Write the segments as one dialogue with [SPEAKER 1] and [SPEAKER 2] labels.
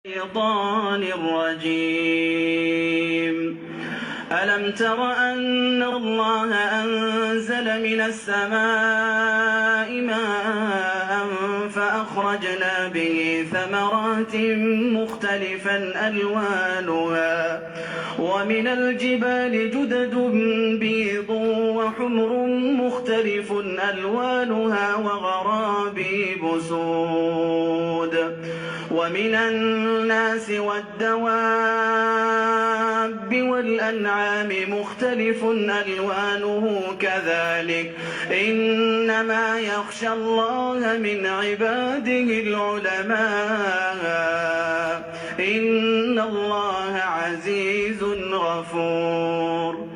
[SPEAKER 1] الشيطان الرجيم. ألم تر أن الله أنزل من السماء ماء فأخرجنا به ثمرات مختلفا ألوانها ومن الجبال جدد بيض وحمر مختلف ألوانها وغرابيب سود ومن الناس والدواب والأنعام مختلف ألوانه كذلك إنما يخشى الله من عباده العلماء إن الله عزيز غفور.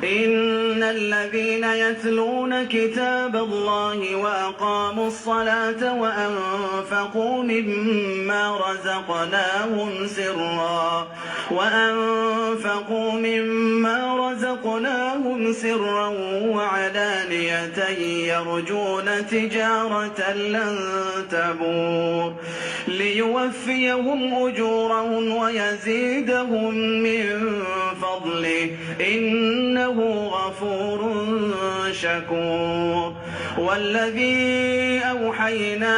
[SPEAKER 1] إن الذين يتلون كتاب الله وأقاموا الصلاة وأنفقوا مما رزقناهم سرا وعلانية يرجون تجارة لن تبور ليوفيهم أجورهم ويزيدهم من فضله إنه غفور شكور. والذي أوحينا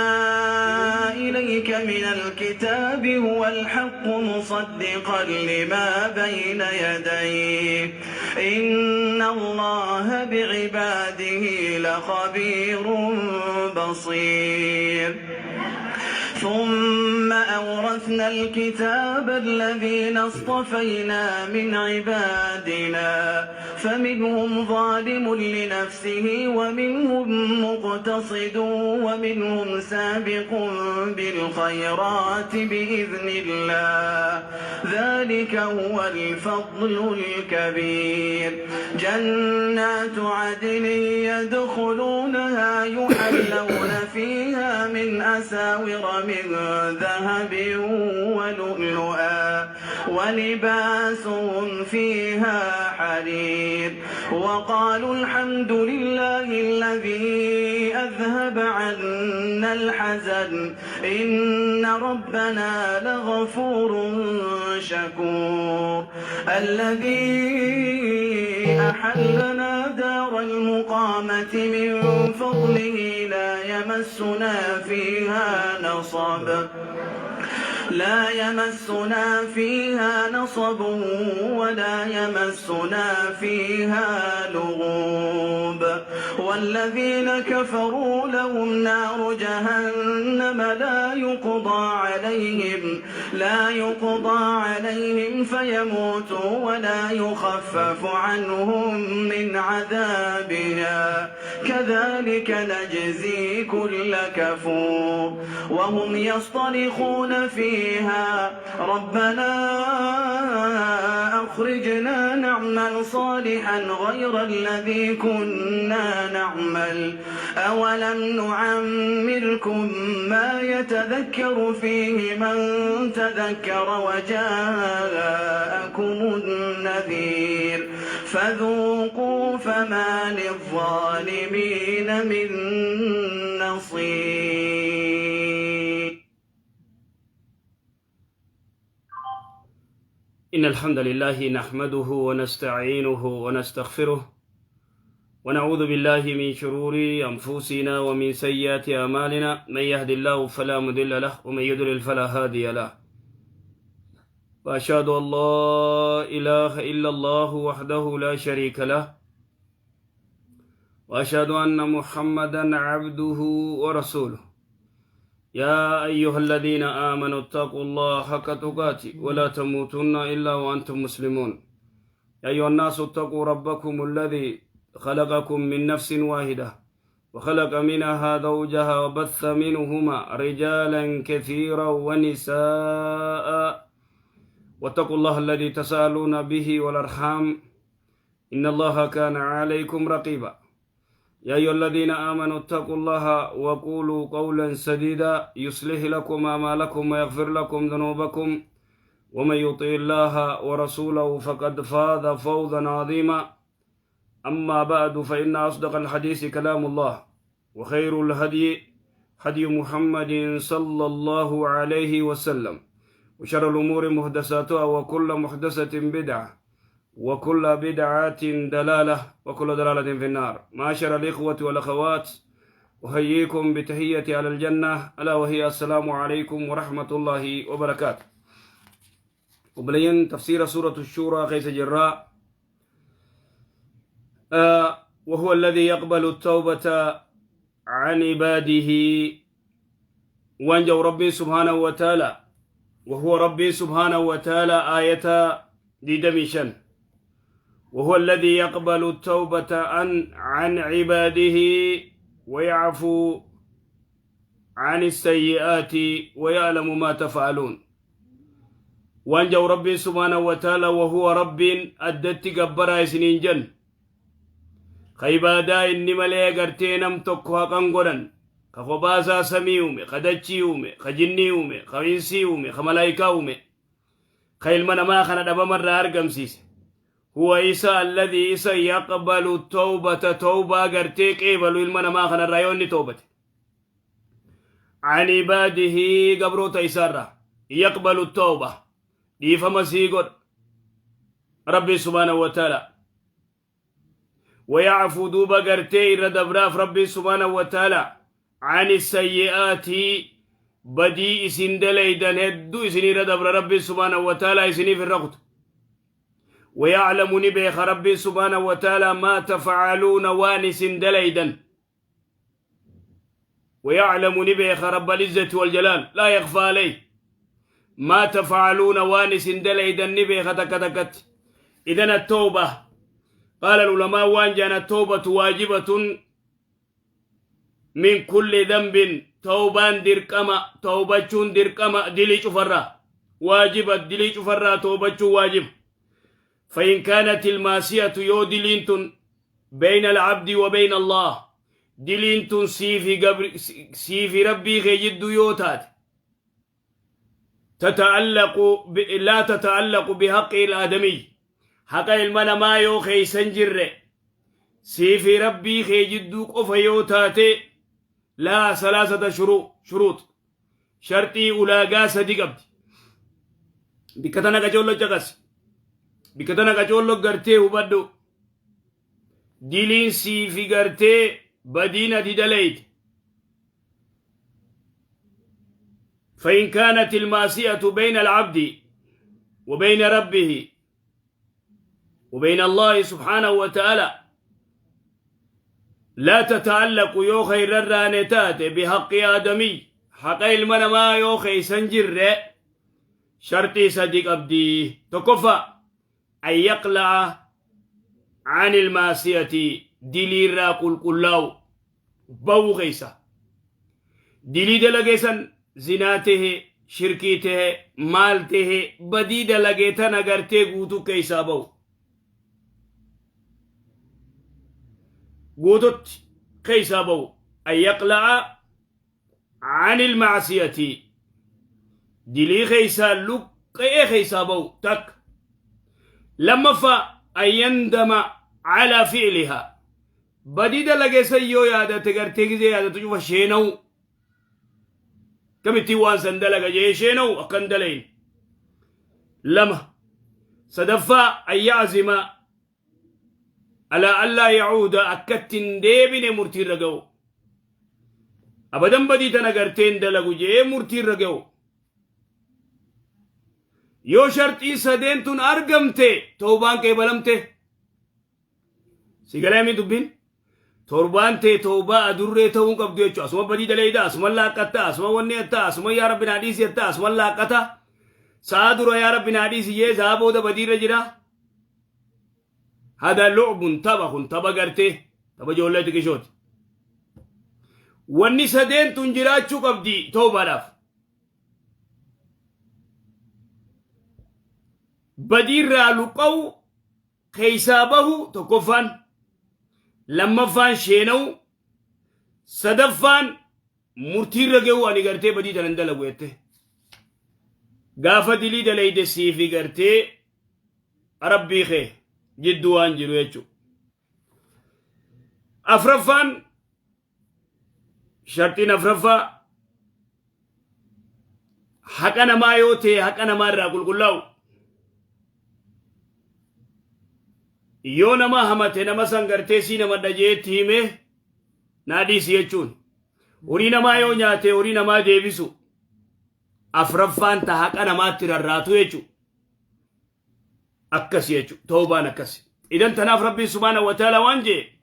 [SPEAKER 1] إليك من الكتاب هو الحق مصدقا لما بين يديه إن الله بعباده لخبير بصير. ثم أورثنا الكتاب الذين اصطفينا من عبادنا فمنهم ظالم لنفسه ومنهم مقتصد ومنهم سابق بالخيرات بإذن الله ذلك هو الفضل الكبير. جنات عدن يدخلونها يحلون فيها من أساور من ذهب ولؤلؤا ولباسهم فيها حرير. وقالوا الحمد لله الذي أذهب عنا الحزن إن ربنا لغفور شكور. الذي أحلنا دار المقامة من فضله لا يمسنا فيها نصب ولا يمسنا فيها لغوب. والذين كفروا لهم نار جهنم لا يقضى عليهم فيموتوا ولا يخفف عنهم من عذابها كذلك نجزي كل كفور. وهم يصطرخون فيها ربنا أخرجنا نعمل صالحا غير الذي كنا نعمل أولم نعمركم ما يتذكر فيه من تذكر وجاءكم النذير فذوقوا فما للظالمين من نصير.
[SPEAKER 2] إن الحمد لله نحمده ونستعينه ونستغفره ونعوذ بالله من شرور أنفسنا ومن سيئات أعمالنا، من يهد الله فلا مضل له ومن يضلل فلا هادي له، وأشهد أن لا إله إلا الله وحده لا شريك له، وأشهد أن محمدا عبده ورسوله. يا أيها الذين آمنوا اتقوا الله حق تقاته ولا تموتن إلا وأنتم مسلمون. يا أيها الناس اتقوا ربكم الذي خلقكم من نفس واحدة وخلق منها زوجها وبث منهما رجالا كثيرا ونساء، واتقوا الله الذي تساءلون به والأرحام إن الله كان عليكم رقيبا. يا أيها الذين آمنوا اتقوا الله وقولوا قولا سديدا يصلح لكم أعمالكم ويغفر لكم ذنوبكم، ومن يطع الله ورسوله فقد فاز فوزا عظيما. أما بعد، فإن أصدق الحديث كلام الله، وخير الهدي هدي محمد صلى الله عليه وسلم، وشر الأمور محدثاتها، وكل محدثة بدعة، وكل بدعة دلالة، وكل دلالة في النار. معاشر الإخوة والأخوات، أحييكم بتحية على الجنة، ألا وهي السلام عليكم ورحمة الله وبركاته. وبلين تفسير سورة الشورى keessa jirra. وهو الذي يقبل التوبة عن عباده. Waan jau ربي سبحانه وتعالى، وهو ربي سبحانه وتعالى، آية 25، وهو الذي يقبل التوبة عن عباده ويعفو عن السيئات ويعلم ما تفعلون. Waan jau ربي سبحانه وتعالى، وهو ربي addatti gabbaraa isiniin jen ka ibaadaa inni malee gartee nam tokko haqan godhan, ka kophaasaa samii uume, ka dachii uume, ka jinnii uume, ka insii uume, ka malaayikaa uume, ka ilma namaa kana dhabamarraa argamsiise. هو isa الذي isa يقبل التوبة tawbaa gartee qeebalu ilma namaa kanarraa yoo inni toobate، عن عباده gabroota isaarraa. يقبل التوبة dhiifama sii godha ربي سبحانه وتعالى. ويعفو duuba gartee irra dabraaf ربي سبحانه وتعالى عن السيئات badii isin dalaydan hedduu isin irra dabra ربي سبحانه وتعالى isiniif irra kuta. ويعلم ni beeka ربي سبحانه وتعالى ما تفعلون waan isin dalaydan. ويعلم ni beeka رب العزة والجلال، لا يخفى عليه ما تفعلون waan isin dalaydan ni beeka takka takkatti. إذن التوبة، قال العلماء، waan jan التوبة واجبة من كل ذنب. Tawbaan dirqama, tawbachuun dirqama dilii cufarraa waajiba, dilii cufarraa tawbachuu waajiba. فإن كانت المعصية yoo diliin tun بين العبد وبين الله، diliin tun sii fi rabbii kee jidduu yoo taate، تتعلق ب... لا تتعلق بحق الآدمي، haqa ilma namaa yoo keeysan jirre، sii fi rabbii kee jidduu qofa yoo taate، لها ثلاثة شروط، sharxii ulaagaa sadi qabdi. Bikka tana qacoollo caqas, bikka tana qacoollo gartee hubadhu. Diliin sii fi gartee badiin ati dalayte، فإن كانت المعصية بين العبد وبين ربه وبين الله سبحانه وتعالى، لا تتعلق yoo khayra raane taate بحق آدمي، haqa ilma namaa yoo keeysan jirre، sharxii sadi qabdi. Tokkoffaa، أن يقلع عن المعصية، diliirraa qulqullaa'u ba'uu keeysa. Dilii dalageessan, zinaa tahe, shirkii tahe, maal tahe, badii dalagee tana gartee guutuu keeysaa ba'u, guututti keeysaa ba'u. أن يقلع عن المعصية، dilii keeysaa luqqa'ee keeysaa ba'u takka. Lammaffaa، أن يندم على فعلها، badii dalageessan yoo yaadate gartee gizee yaadatu cufa sheena'u, kamittiin waan san dalaga jee sheena'u, akkan dalayin. Lama. Sadaffaa، أن يعزم على ألا يعود، akkatti hin deebine murtiirra ga'u, abadan badii tana garteen dalagu jee murtiirra ga'u. Yoo sharxii sadeen tun argamte, tawbaan qeebalamte. Si galee dubbiin? Torbaan tee toobaa adurree ta'uu qabdu jechuudha. Asuma badii daleeyda, asuma laaqqatta, asuma wanni atta, asuma yaa rabbi naa dhiisi atta, asuma laaqqata. Sa'a dura yaa rabbi naa dhiisi jee, sa'a booda badiirra jira. هذا لعب، tapha kun tapha gartee tapha ijoollee xiqqishooti. Wanni sadeen tun jiraachuu qabdi toobaadhaaf. Badiirraa luqqa'u, keeysaa bahu tokkoffaan, lammaffaan sheena'u, sadaffaan murtiirra ga'u, ani gartee badii tanan dalagu jette. Gaafa dilii dalayde siifi gartee rabbii kee jidduu waan jiru jechuudha. Afraffaan, sharxiin afraffaa Haqa namaa yoo ta'e haqa namaa irraa qulqullaa'u. Yoo nama hamate nama san gartee sii nama dhajeetti himee naa dhiisi jechuun. Horii namaa yoo nyaate horii namaa deebisu. Afraffaan ta haqa namaatti rarraatu jechuudha. Akkasi jechuudha. Tawbaan akkasi. Idan tanaaf Rabbiin subhaanahu wa ta'ala waan jee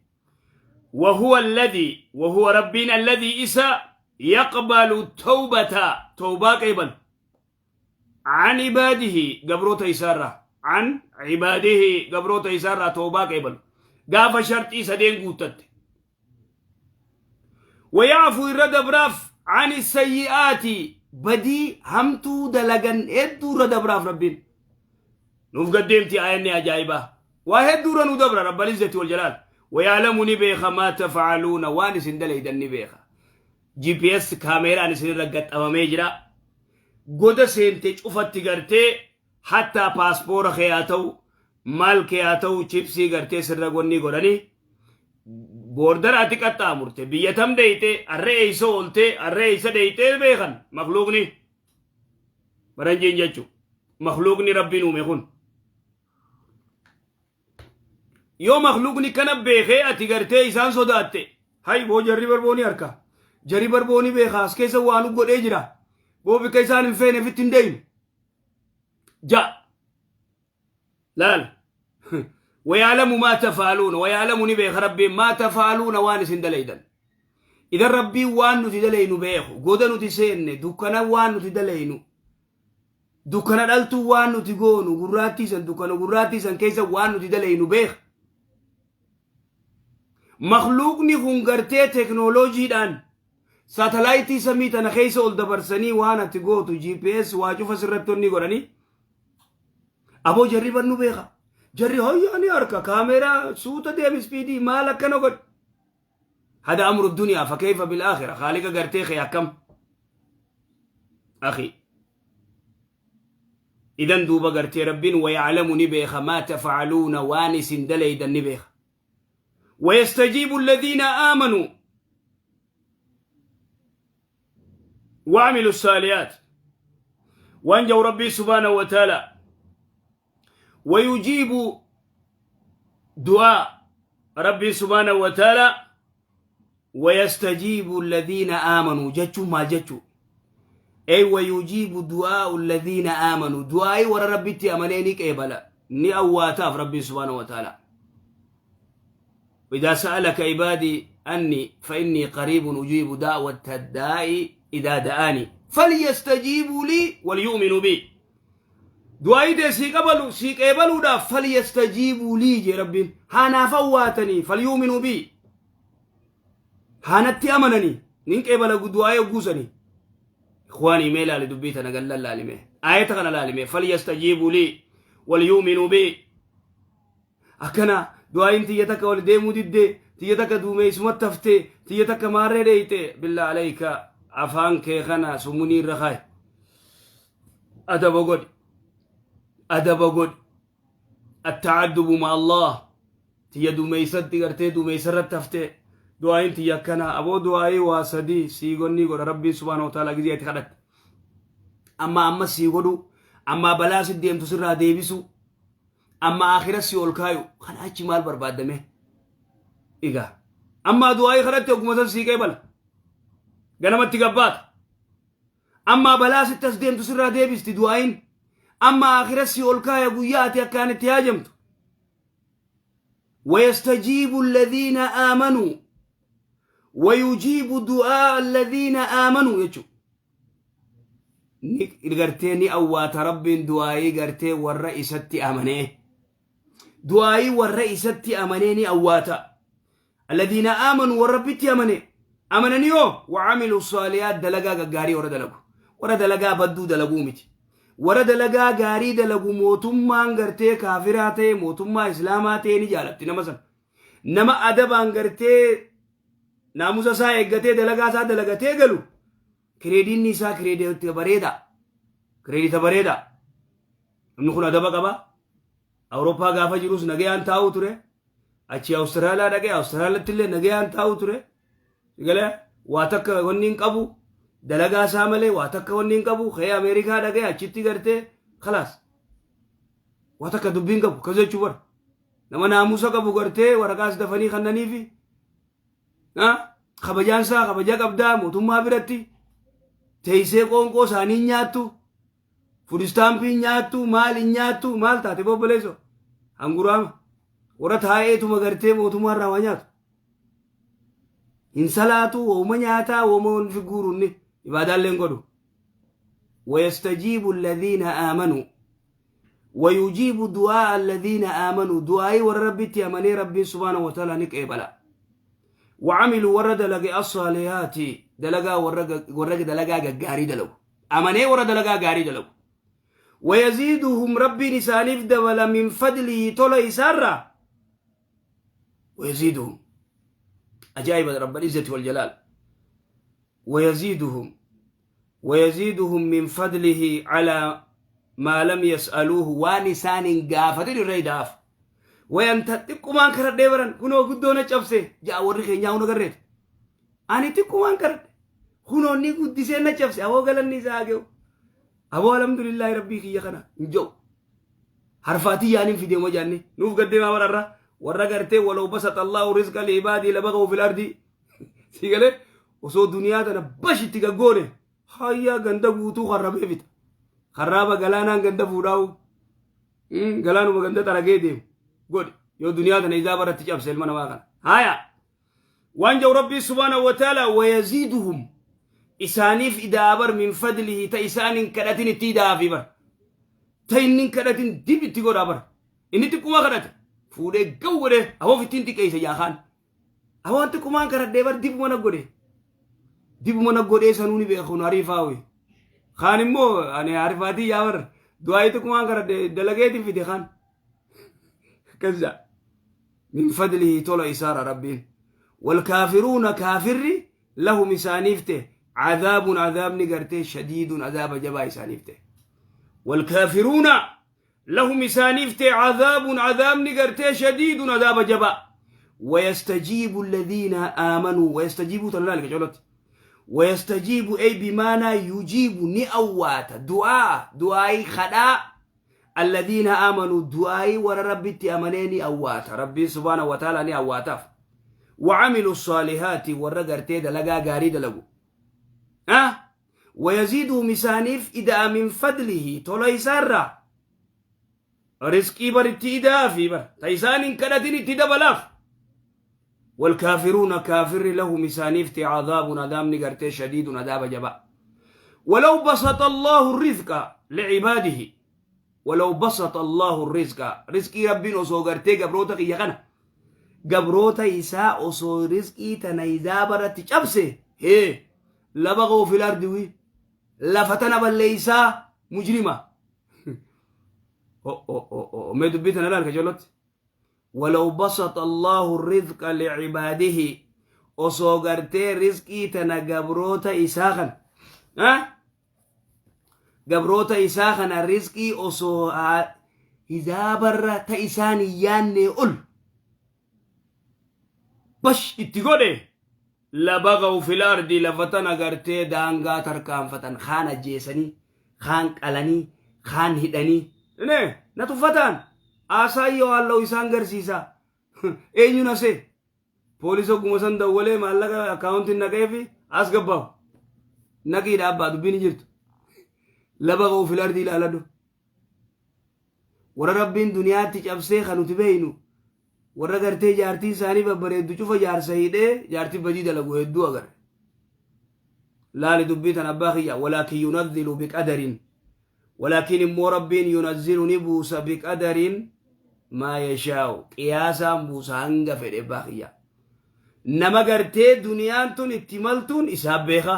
[SPEAKER 2] وهو الذي وهو ربنا الذي إسا يقبل التوبة توبة قبل عن عباده قبروت إسارة عن عباده قبروت إسارة توبة قبل قاف شرط إسا دين قوتت ويعفو الرد براف عن السيئات بدي همتو دلقن ادو رد براف ربين نوف قدمتي آياني أجايبة وهدو رنو دبر رب العزة والجلال ويعلم نبيخ ما تفعلون وانس دلي نبيخ جي بي اس كاميرا نسين رقت أمامي جرا قد سينتج أفتي قرتي حتى باسبور خياتو مال خياتو چيپسي قرتي سرقوني قراني بوردر ati qaxxaamurte biyya tam deeyte arree eeysa oolte arree eeysa deeyte beekan makluuqni baranjiin jechu makluuqni rabbiin uume kun yoo makluuqni kana beekee ati gartee isaan sodaatte hay boo jarri barbooni harka jarri barbooni beeka as keessa waan godhee jira boo bikka isaan hin feene fitti hin deeynu ja laal ويعلم ما تفعلون ويعلم نبيخ ربي ما تفعلون وان سندليدا إذا ربي وان نتدلين بيخ قد نتسين دكنا وان نتدلين دكنا دلتو وان نتقون قراتي سن دكنا قراتي سن كيسا وان نتدلين بيخ مخلوق نخون قرتي تكنولوجي دان ساتلايتي سميتنا خيسا اولدبرسني وانا تقوتو جي بي اس واجوفا سرطوني قراني أبو جربا نبيخ جري هيا أني أركا كاميرا سوتا ديم سبيدي مالك كنقول هذا أمر الدنيا فكيف بالآخرة خالق قرتيخ يا كم أخي إذن دوبا قرتي ربين ويعلم نبيخ ما تفعلون وانس دليدا نبيخ ويستجيب الذين آمنوا وعملوا الصالحات وانجوا ربي سبحانه وتعالى ويجيب دعاء ربي سبحانه وتعالى ويستجيب الذين آمنوا جتشو ما جتشو أي ويجيب دعاء الذين آمنوا دعائي ورا ربي تأمنيني كيبلا ني أواتاف ربي سبحانه وتعالى وإذا سألك عبادي أني فإني قريب أجيب دعوة الداعي إذا دعاني فليستجيبوا لي وليؤمنوا بي دعائي دي سيقبلوا دا فليستجيبوا لي جي ربي هانا فواتني فليؤمنوا بي هانتي أمنني ننقبل دعائي وقوسني إخواني ميلا لدبيتنا قال لا لمي آيتنا لا لمي فليستجيبوا لي وليؤمنوا بي أكنا دعائي انتي يتك ولديمو دي تيتك دومي سمتفتي تيتك ماريتي بالله عليك أفان كيخنا سموني الرخاي أدب قد أدب قد التعدب مع الله تي دوميسد تغرتي دوميسر تفتي دعائي تي يكنا أبو دعائي واسدي سيغني قد ربي سبحانه وتعالى جزية خدت أما سيغدو أما بلا سديم تسرى ديبسو أما آخرة سيولكايو خنا أتش مال برباد دمه إيجا أما دعائي خدت يوم سيقبل غنمت تقبات أما بلا ستسديم تسرى ديبس تدعائين أما آخرة سيولكايا قياتي كانت تهاجمت ويستجيب الذين آمنوا ويجيب دعاء الذين آمنوا يجو قرتيني أوات رب دعائي قرتي والرئيسة أمنيه دعائي والرئيسة أمنيني أوات الذين آمنوا والرب أمنيه أمننيو وعملوا الصالحات دلقا قاري ورا دلقو ورا دلقا بدو دلقو متي ورا دلقا غاري دلقو موتummaan gartee kaafiraa ta'e mootummaa islaamaa ta'e ni jaalatti nama san nama adabaan gartee naamusa isaa eeggatee dalagaa isaa dalagatee galu kireediinni isaa kireedita bareeda kireedita bareeda namni kun adaba qaba Awurooppaa gaafa jirus nagayaan taa'u ture achi Awustiraaliyaa dhaqee Awustiraaliyaatti illee nagayaan taa'u ture galee waa takka wanni hin qabu Dalagaa isaa malee waa takka wanni hin qabu. Ka'ee Ameerikaa dhaqee achitti gartee khalaas. Waa takka dubbii hin qabu. Akkas jechuu bara. Nama naamusa qabu gartee waraqaas dafanii kannaniifi. Kabajaan isaa kabaja qabdaa mootummaa biratti. Teessee qoonqoo isaanii nyaattu. Food stampii nyaattu, maal hin nyaattu, maal taate bobboleesso. Hanguraama. Warra taa'eetuma gartee mootummaa irraa waa nyaatu. Hin salaatu, wooma nyaataa, wooma wanti guurunni ibaadaallee hin godhu. ويستجيب الذين آمنوا ويجيب دعاء الذين آمنوا، دعائي ور ربي أمني ربي سبحانه وتعالى نكيبلا، وعملوا ور دلق الصالحات، دلقا ور دلقا غاري دلو أمني ور دلقا غاري دلو. ويزيدهم ربي نسانيف دبل من فضله طول إسارة ويزيدهم. أجائب رب العزة والجلال. ويزيدهم من فضله على ما لم يسألوه وانسان قافة الريداف وينتقوا ما انكر ديبرا كنو قدونا تشفسي جاء ورخي نياونو قريت أني تقوا ما انكر كنو ني قدسينا تشفسي أبو قال النساء أبو الحمد لله ربي كي يخنا نجو حرفاتي يعني في ديما جاني نوف قدما ورا ورا قرتي ولو بسط الله رزق لعباده لبغوا في الأرض سيقله وصو دنيا تنا بش تيغا هيا غندا غوتو خربه فيت خرابة غلانا غندا فوراو غلانو غندا ترغي ديم غود يو دنيا تنا إذا برت تجاب سلمان واغان هيا وانجو ربي سبحانه وتعالى ويزيدهم إسانيف إدابر من فضله تإسان كدتين تيدا في بر تإنين كدتين ديب تيغو دابر إني تكما كدت فودي غوره أهو في تنتي كيس يا خان أهو أنت كمان كرد ديبر ديب منا غودي ديب منا غودي سنوني بيخون عريفاوي خان مو أنا عارفاتي يا بر دعاي تكمان كرد دلقيتي في دخان كذا من فضله طول إسارة ربي. والكافرون كافر لهم إسانيفته عذاب عذاب نقرته شديد عذاب جبا إسانيفته. والكافرون لهم إسانيفته عذاب عذاب نقرته شديد عذاب جبا. ويستجيب الذين آمنوا ويستجيبوا تلالك جولت ويستجيب أي بمعنى يجيب نأوات دعاء دعائي خدا الذين آمنوا دعائي ور ربي تأمنيني أوات ربي سبحانه وتعالى نأواتف وعملوا الصالحات ورقرتي دلقا غاري دلقو أه؟ ويزيد مسانيف إذا من فضله طلع سارة رزقي بر اتدا في بر تيسان كدتني اتدا بلاف. والكافرون كافر له مسانيف عذاب عذاب نقرتي شديد عذاب جبا. ولو بسط الله الرزق لعباده ولو بسط الله الرزق رزقي ربي نصو قرتي قبروتك يغنى قبروتا إساء أصو رزقي تنايدا برت تشبسي هي لبغوا في الأرض وي لفتنا بل مجرمة أو أو أو أو ما دبيتنا لا الكجلوت. ولو بسط الله الرزق لعباده أصو قرتي رزقي تنا قبروتا إساخا ها قبروتا إساخا الرزقي أصو إذا بر تإساني ياني أول بش اتقولي لبغوا في الأرض لفتنا قرتي دانغا تركان فتن خان جيسني خان قلني خان هدني نه نتفتن آسايو الله إسان غرسيسا اينيو نسي بوليسو قمسان دولي مالك أكاونتين نكيفي أسقباو نكي دابا دبيني جرت لبغوا في الأرض لالدو ورا ربين دنيا تجابسي خانو تبينو warra gartee jaartii isaanii babbareeddu cufa jaarsa hidhee jaartii badii dalagu hedduu agarre. Laali dubbii tan abbaa kiyya walaakin yunazzilu biqadarin walaakin immoo rabbiin yunazzilu ni buusa biqadarin maa yashaa'u qiyaasaan buusa hanga fedhe abbaa kiyya. Nama gartee duniyaan tun itti maltuun isaaf beeka.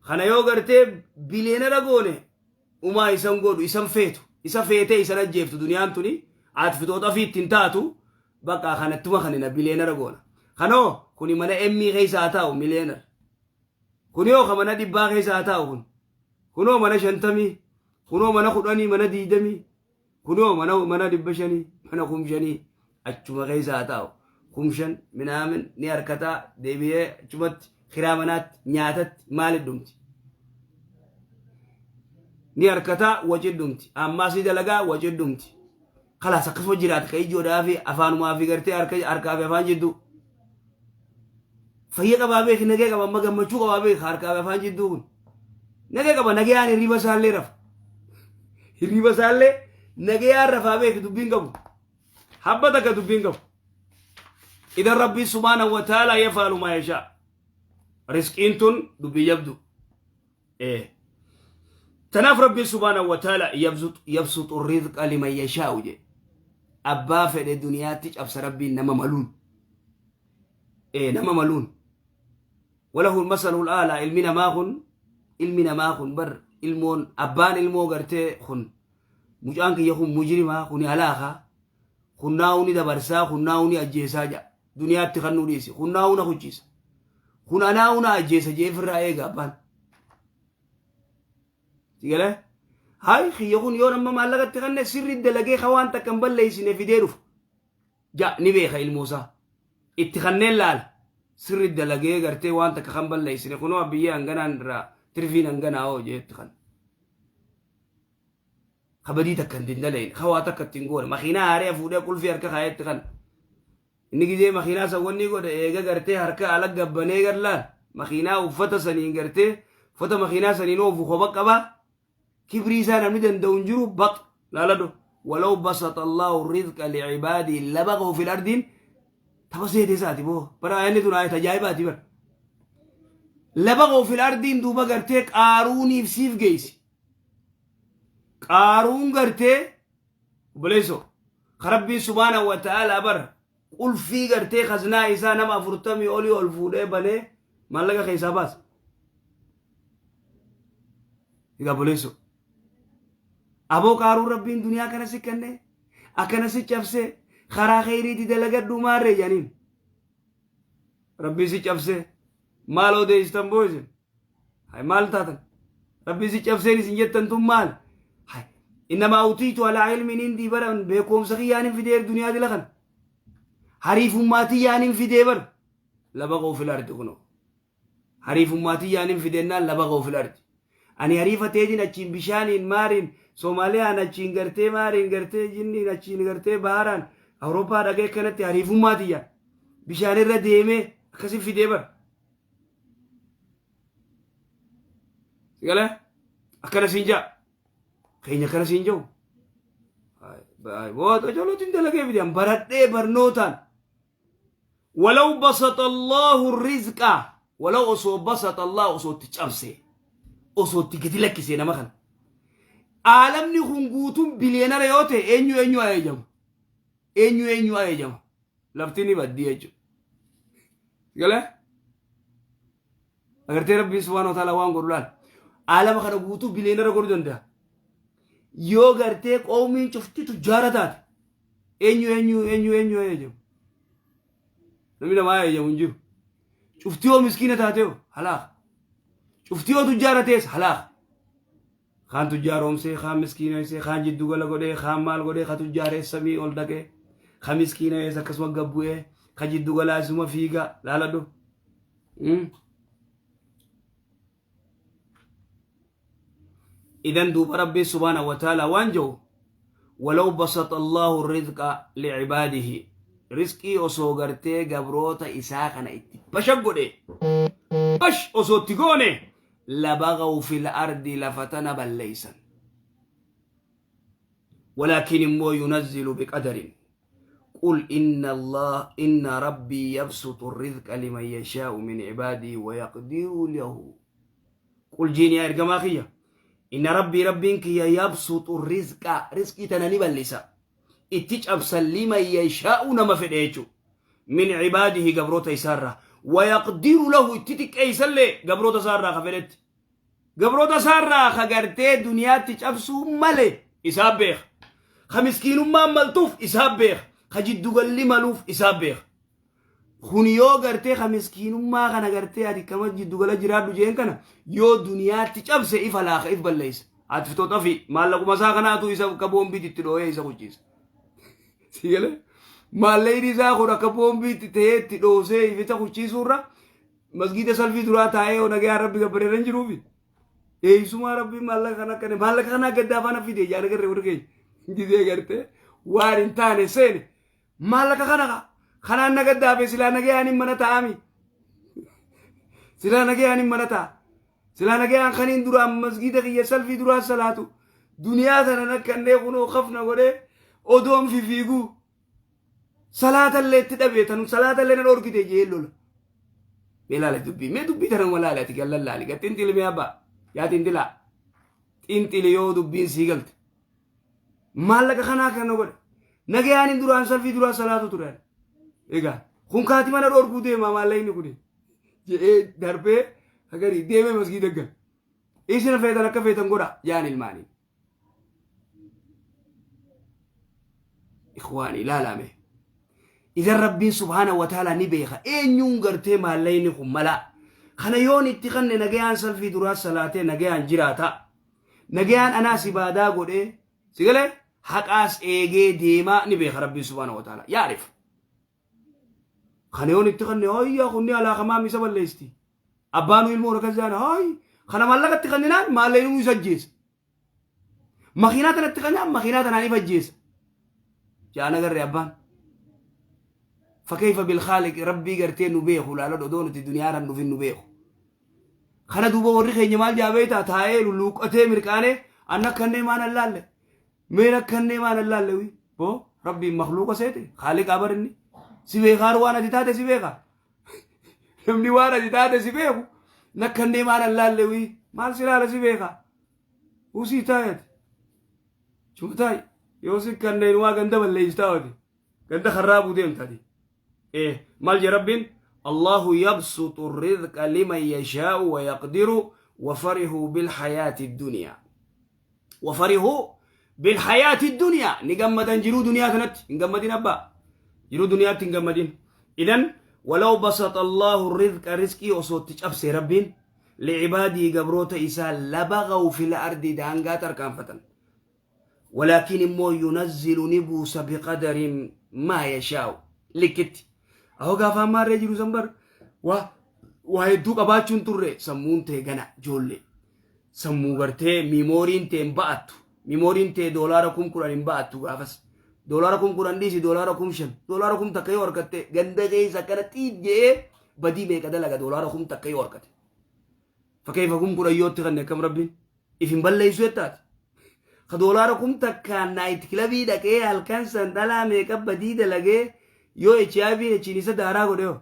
[SPEAKER 2] Kana yoo gartee bileenara goone umaa isan godhu isan feetu isa feetee isan ajjeeftu duniyaan tuni atfitoota fi ittiin taatu بقى خانتما خاننا بليونير غونا خانو كوني منا امي خيسا تاو مليونير كونيو خمنا دبا خيسا تاو كون كونو منا شنتمي كونو منا خداني منا ديدمي كونو منا منا دبشني منا خمشني اچuma خيسا تاو خمشن منامن ني اركتا ديبيه اچمت خرامنات نياتت مال دمت Ni harkataa waci dhumti. Ammaas ni dalagaa waci dhumti. Kalaas akkasuma jiraata ka ijoodhaa fi afaanumaa fi gartee harka harkaa fi afaan jidduu. Fayya qabaa beeki nagee qaba amma gammachuu qabaa beeki harkaa fi afaan jidduu kun. Nagee qaba nagayaan hirriba isaallee rafa. Hirriba isaallee nagayaan rafaa beeki dubbiin qabu. Habba takka dubbiin qabu. Idan Rabbii subhaanahu wa ta'ala yafaalu maa yashaa. Risqiin tun dubbii jabdu. Ee. Tanaaf Rabbiin subhaanahu wa ta'ala yabsuxu rizqa liman yashaa'u jedhe. Abbaa fedhe duniyaatti cabsa Rabbiin nama maluun. Ee nama maluun. Walahu masalul aalaa ilmi namaa kun ilmi namaa kun bar ilmoon abbaan ilmoo gartee kun mucaan kiyya kun mujrimaa kuni halaakaa kun naa'uu ni dabarsaa kun naa'uu ni ajjeesaa jedha. Duniyaatti kan nu dhiise kun naa'uu na kuchiisa. Kun anaa'uu na ajjeesa jee firraa eega abbaan. Sigalee? Hayi kiyya kun yoo nama maallaqatti kanne sirri dalagee ka waan takka hin balleessine fidee dhufa. Ja ni beeka ilmoosaa. Itti kanneen laala. Sirri dalagee gartee waan takka kan balleessine kunoo abbiyyee hanganaan irraa tirfiin hanganaa hoo jee itti kan. Ka badii takka hin dalagne ka waa takka ittiin goone makiinaa haaree fuudhee qulfii harka kaayetti kan. Inni gizee makiinaa san wanni godhe eega gartee harka ala gabbanee gad laal makiinaa uffata saniin gartee uffata makiinaa saniin oofu kopha qaba kibrii isaa namni danda'u hin jiru baq laaladhu walaw basata allahu rizqa li'ibaadii labaghaw fil ardiin tapha seete isaati boo bara ayanni tun ayata ajaa'ibaati bara labaghaw fil ardiin duuba gartee qaaruuniif siif geessi qaaruun gartee Obboleessoo, ka Rabbiin subhaanahu wa ta'aalaa bar qulfii gartee kaznaa isaa nama afurtamii olii ol fuudhee banee maallaqa keessaa baasa. Egaa obboleessoo, aboo qaaruun Rabbiin duniyaa kana si kennee akkana si cabsee karaa kheyriitti dalagadhuu maarree jedhaniin. Rabbiin si cabsee maal odeessitan boo isin? Hay maal taatan? Rabbiin si cabseen isin jettan tun maal? Hay innamaa utiitu alaa ilmiin indii baran beekoomsa kiyyaan hin fidee duniyaa dila kana. Hariifummaa tiyyaan hin fidee bar. Laba fil ardi kunoo. Hariifummaa tiyyaan hin fideennaan laba fil ardi. Ani hariifa teetiin achiin bishaaniin maariin Soomaaliyaan achiin gartee maariin gartee jinniin achiin gartee baharaan Awurooppaa dhaqee akkanatti hariifummaa tiyyaan bishaan irra deemee akkasin fidee bar. Sigale akkana siin jaa. Keenya akkana siin jiru. Boota jolootiin dalagee fidan baradhee barnootaan. Walaw basata Allahu rizqa walaw osoo basata Allah osoo itti cabsee osoo itti gadi lakkisee nama kana. Aalamni kun guutuun biliyeenara yoo ta'e eenyu eenyu ajajamu? Eenyu eenyu ajajamu? Lafti ni baddi jechuudha. Galee? Agartee Rabbiin subhaanahu wa ta'ala waan godhu laal. Aalama kana guutuu biliyeenara godhuu danda'a. Yoo gartee qoomiin cufti tujjaara taate eenyu eenyu eenyu eenyu ajajamu? Namni namaa ajajamu hin jiru. Cufti yoo miskiina taate hoo halaaka. Cufti yoo tujjaara ta'es halaaka. Kaan tujjaaroomsee, kaan miskiineessee, kaan jiddugala godhee, kaan maal godhee, ka tujjaarees samii ol dhaqee, ka miskiinees akkasuma gad bu'ee, ka jiddugalaa isuma fiigaa laaladhu. Idan duuba Rabbiin subhaanahu wa ta'ala waan jedhu walaw basata Allahu rizqa li'ibaadihi rizqii osoo gartee gabroota isaa kana itti basha godhe bash osoo itti goone labagaw fil ardi lafa tana balleeysan walaakin immoo yunazzilu biqadarin qul inna allah inna rabbii yabsuxu rizqa liman yashaa'u min cibaadihi wayaqdiru lahu qul jiin yaa ergamaa kiyya inna rabbii rabbiin kiyya yabsuxu rizqa rizqii tana ni ballisa itti cabsan liman yashaa'u nama fedhe jechu min cibaadihi gabroota isaarraa wayaqdiru lahu itti xiqqeeysallee gabroota isaarraa ka fedhetti gabroota isaarraa ka gartee duniyaatti cabsuu male isaa beeka ka miskiinummaan maltuuf isaa beeka ka jiddugalli maluuf isaa beeka kun yoo gartee ka miskiinummaa kana gartee ati kama jiddugala jiraadhu jeen kana yoo duniyaatti cabse ifa laaka if balleessa ati fitoota fi maallaquma isaa kanaatu isa akka boombiitti itti dhooyee isa kuchiisa si galee maallaqni isaa kun akka boombiitti ta'ee itti dhoosee ifita kuchiisuurra masgiida salfii duraa taa'ee yoo nagayaan rabbi gabbareera hin jiruufi.
[SPEAKER 3] Eeysumaa rabbiin maallaqa kana akkane maallaqa kanaa gaddaa afaan fide jaana garree warri keenya. Gizee gartee waan hin taane seene maallaqa kana kanaan na gaddaafe silaa nagayaan hin mana taa'ami. Silaa nagayaan hin mana taa'a. Silaa nagayaan kaniin duraan masgiida kiyya salfii duraan salaatu duniyaa tana nakkannee kunoo kafna godhee odoon fifiiguu salaatallee itti dhabee tanu salaatallee na dhorkite jee lola. Mee laala dubbii mee dubbii tana walaale ati gallan laali gad xinxili mee abbaa yaa xinxilaa xinxili yoo dubbiin sii galte maallaqa kanaa kana godhe nagayaan hin duraan salfii duraan salaatu ture. Egaa kun kaati mana dhorkuu deema maallaqni kuni jedhee darbee hagarii deemee masgiida gala. Isin feetan akka feetan godha jaan ilmaanii. Ikhwaani ilaalame. Idan rabbiin subhaana wa ta'ala ni beeka eenyuun gartee maallaqni kun malaa. Kana yoon itti kanne nagayaan salfii duraa salaatee nagayaan jiraata. Nagayaan anaas ibaadaa godhee sigalee haqaas eegee deemaa ni beeka rabbiin subhaana wa ta'ala. Yaarif. Kana yoon itti kanne hayyaa kunni alaakamaa misa balleessti. Abbaanuu ilmoo akkas jaan hay kana maallaqa itti kanninaan maallaqni isa ajjeesa. Makiinaa tana itti kannaan makiinaa tanaan if ajjeesa. Jaan agarre abbaan. Fakkeeffa bilkhaaliq rabbii gartee nu beeku laala dhodoo nuti duniyaaraan dhufin nu beeku. Kana duuba warri keenya maal jaa beektaa taa'ee lulluuqqatee mirqaanee anna akkannee maan allaalle. Meen akkannee maan allaalle wii. Boo rabbiin makluuqa seete khaaliqaa barinni. Si beekaa waan ati taate si beekaa. Namni waan ati taate si beeku nakkannee maan allaalle wii maal si laala si beekaa. Usii taa'eeti. Chuma taa'i. Yoo si kanneen waa ganda balleessitaa oti. Ganda karraa buutee deemtaati. Eh maal jee rabbiin Allahu yabsutu rizqa liman yashaa'u wa yaqdiru wa farihuu bil hayaati duniyaa. Wa farihuu bil hayaati duniyaa ni gammadan jiruu duniyaa kanatti hin gammadin abbaa. Jiruu duniyaatti hin gammadin. Idan walaw basata Allahu rizqa rizqii osoo itti cabse rabbiin licibaadii gabroota isaa labagaw fil ardi daangaa tarkaanfatan. Walaakin immoo yunazzilu ni buusa biqadarin maa yashaa'u likkitti. Ahoo gaafa ammaarree jiru san bar waa waa hedduu qabaachuun turre sammuun tee gana ijoollee. Sammuu gartee miimooriin tee hin ba'attu. Miimooriin tee doolaara 10,000 hin ba'attu gaafas. Doolaara 10,000 dhiisi doolaara 5,000 doolaara 1,000 yoo argatte ganda keessa akkana xiit jedhee badii meeqa dalaga doolaara 1,000 yoo argate. Fakkeenya 10,000 yoo itti kanne akkam rabbiin if hin balleessu jettaati. Ka doolaara 1,000 night clubii dhaqee halkan san dhalaa meeqa badii dalagee yoo HIV achiin isa daaraa godhe hoo.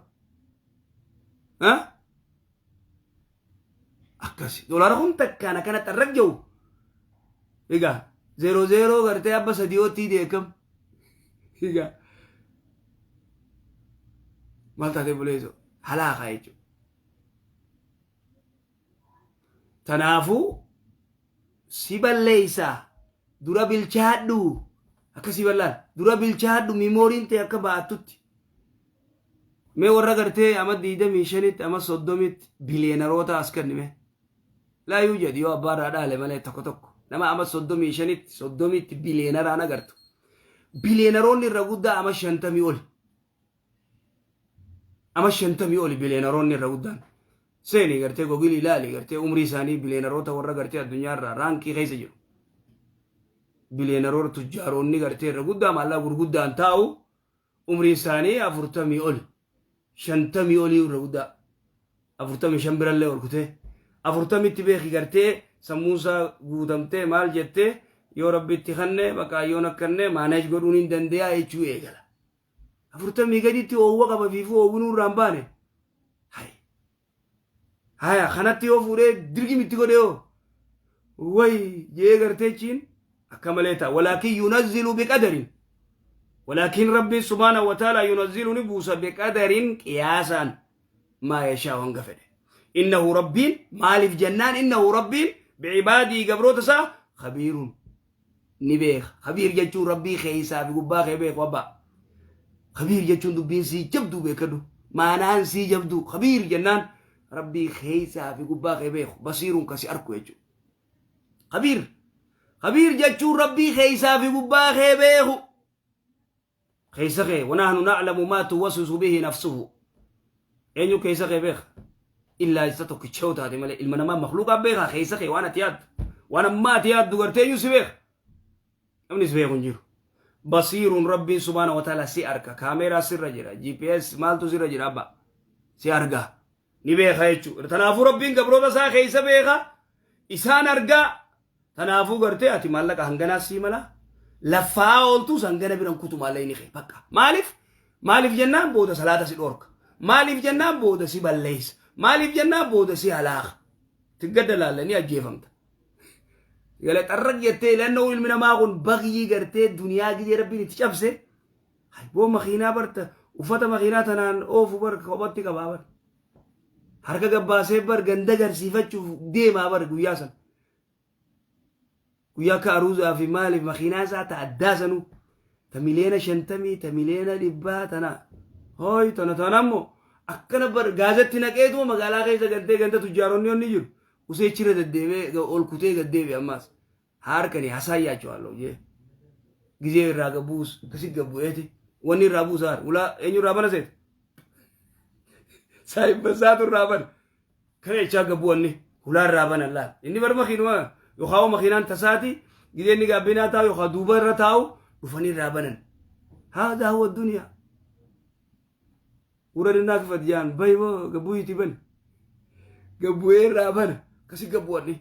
[SPEAKER 3] Akkasi doolaara 1,000 akkana xarrag jiru. Egaa zeeroo zeeroo gartee abba sadiyootti deekam. Egaa maal taatee buleesoo halaakaa jechuudha. Tanaafuu si balleeysa dura bilchaadhu akkasii ballaan dura bilchaadhu miimooriin ta'e akka ba'attutti. Mee warra gartee ama 25tti ama 30tti biliyeenaroota as kennime. Laa yuu jedhi yoo abbaarraa dhaale malee tokko tokko nama ama 35tti 30tti biliyeenaraan agartu. Biliyeenaroonni irra guddaa ama 50 oli. Ama 50 oli biliyeenaroonni irra guddaan. Seeni gartee gogilii ilaali gartee umrii isaanii biliyeenaroota warra gartee addunyaarraa raankii keessa jiru. Biliyeenaroota tujjaaroonni gartee irra guddaa maallaa gurguddaan taa'u umrii isaanii 40 oli. 50 olii irra guddaa. 45 birallee ol kutee. 40tti beeki gartee sammuunsaa guutamtee maal jettee yoo rabbitti kanne baqaayyoon akkanne maaneej godhuun hin dandeeyaa jechuu eegala. 40 gaditti oowwa qaba fiifuu oowwinuu irraa hin baane. Hay. Haya kanatti yoo fuudhee dirqimi itti godhe yoo way jee gartee chiin akka malee ta'a. Walaakin yunazzilu biqadarin. Walaakin rabbiin subhaanahu wa ta'ala yunazzilu ni buusa biqadarin qiyaasaan maa yashaa hanga fedhe. Innahu rabbiin maaliif jennaan innahu rabbiin bicibaadii gabroota isaa khabiirun ni beeka. Khabiir jechuun rabbii keessaa fi gubbaa kee beeku abbaa. Khabiir jechuun dubbiin sii jabduu beekadhu. Maanaan sii jabduu. Khabiir jennaan rabbii keessaa fi gubbaa kee beeku. Basiiruun kasi arku jechuudha. Khabiir. Khabiir jechuun rabbii keessaa fi gubbaa kee beeku. Keessa kee wanahnu na'lamu maa tuwaswisu bihi nafsuhu. Eenyu keessa kee beeka? Illaa isa tokkicha yoo taate malee ilma namaa makluuqaa beekaa keessa kee waan ati yaaddu. Waan ammaa ati yaaddu gartee iyyuu si beeka. Namni si beeku hin jiru. Basiiruun Rabbiin subhaana wa ta'ala si arka. Kaameeraa sirra jira. GPS maaltu sirra jira abba. Si arga. Ni beeka jechuudha. Tanaafuu Rabbiin gabroota isaa keessa beeka. Isaan argaa. Tanaafuu gartee ati maallaqa hanganaa sii mala. Laffaa ooltus hangana biran kutu maallaqni kee bakka. Maaliif? Maaliif jennaan booda salaata si dhorka. Maaliif jennaan booda si balleessa. Maaliif jennaan booda si halaaka. Tiggadda laalla ni ajjeefamta. Gala xarraq jettee ilannoo ilmi namaa kun bagyii gartee duniyaa gizee Rabbiin itti cabse. Boo makiinaa barta uffata makiinaa tanaan oofu bar kophatti qabaa bar. Harka gabbaasee bar ganda garsiifachuuf deemaa bar guyyaa sana. Guyyaa akka aruuzaa fi maaliif makiinaa isaa ta addaa sanuu ta 50 miliyoona ta 100 miliyoona tana hooy tana tana ammoo akkana bar gaazatti naqeetuma magaalaa keessa galtee ganda tujjaaronni onni jiru usee chira deddeebee ol kutee gaddeebi ammaas harkani hasaayyaachuu jee gizee irraa gabbuus akkasi gabbu'eeti wanni irraa buusaar ulaa eenyu irraa bana seeta saayibbasaatu irraa bana kana jechaa gabbu'anni hulaa irraa bana laal inni bar makiinuma yookaan makiinaan tasaati gizee inni gaabbinaa taa'u yookaan duuba irra taa'u dhufanii irraa banan. Haadaa huwa duniyaa. Uradinaa kifat jaan bayi moo gabbuuyitii bani. Gabbu'ee irraa bana akkasi gabbu'anni.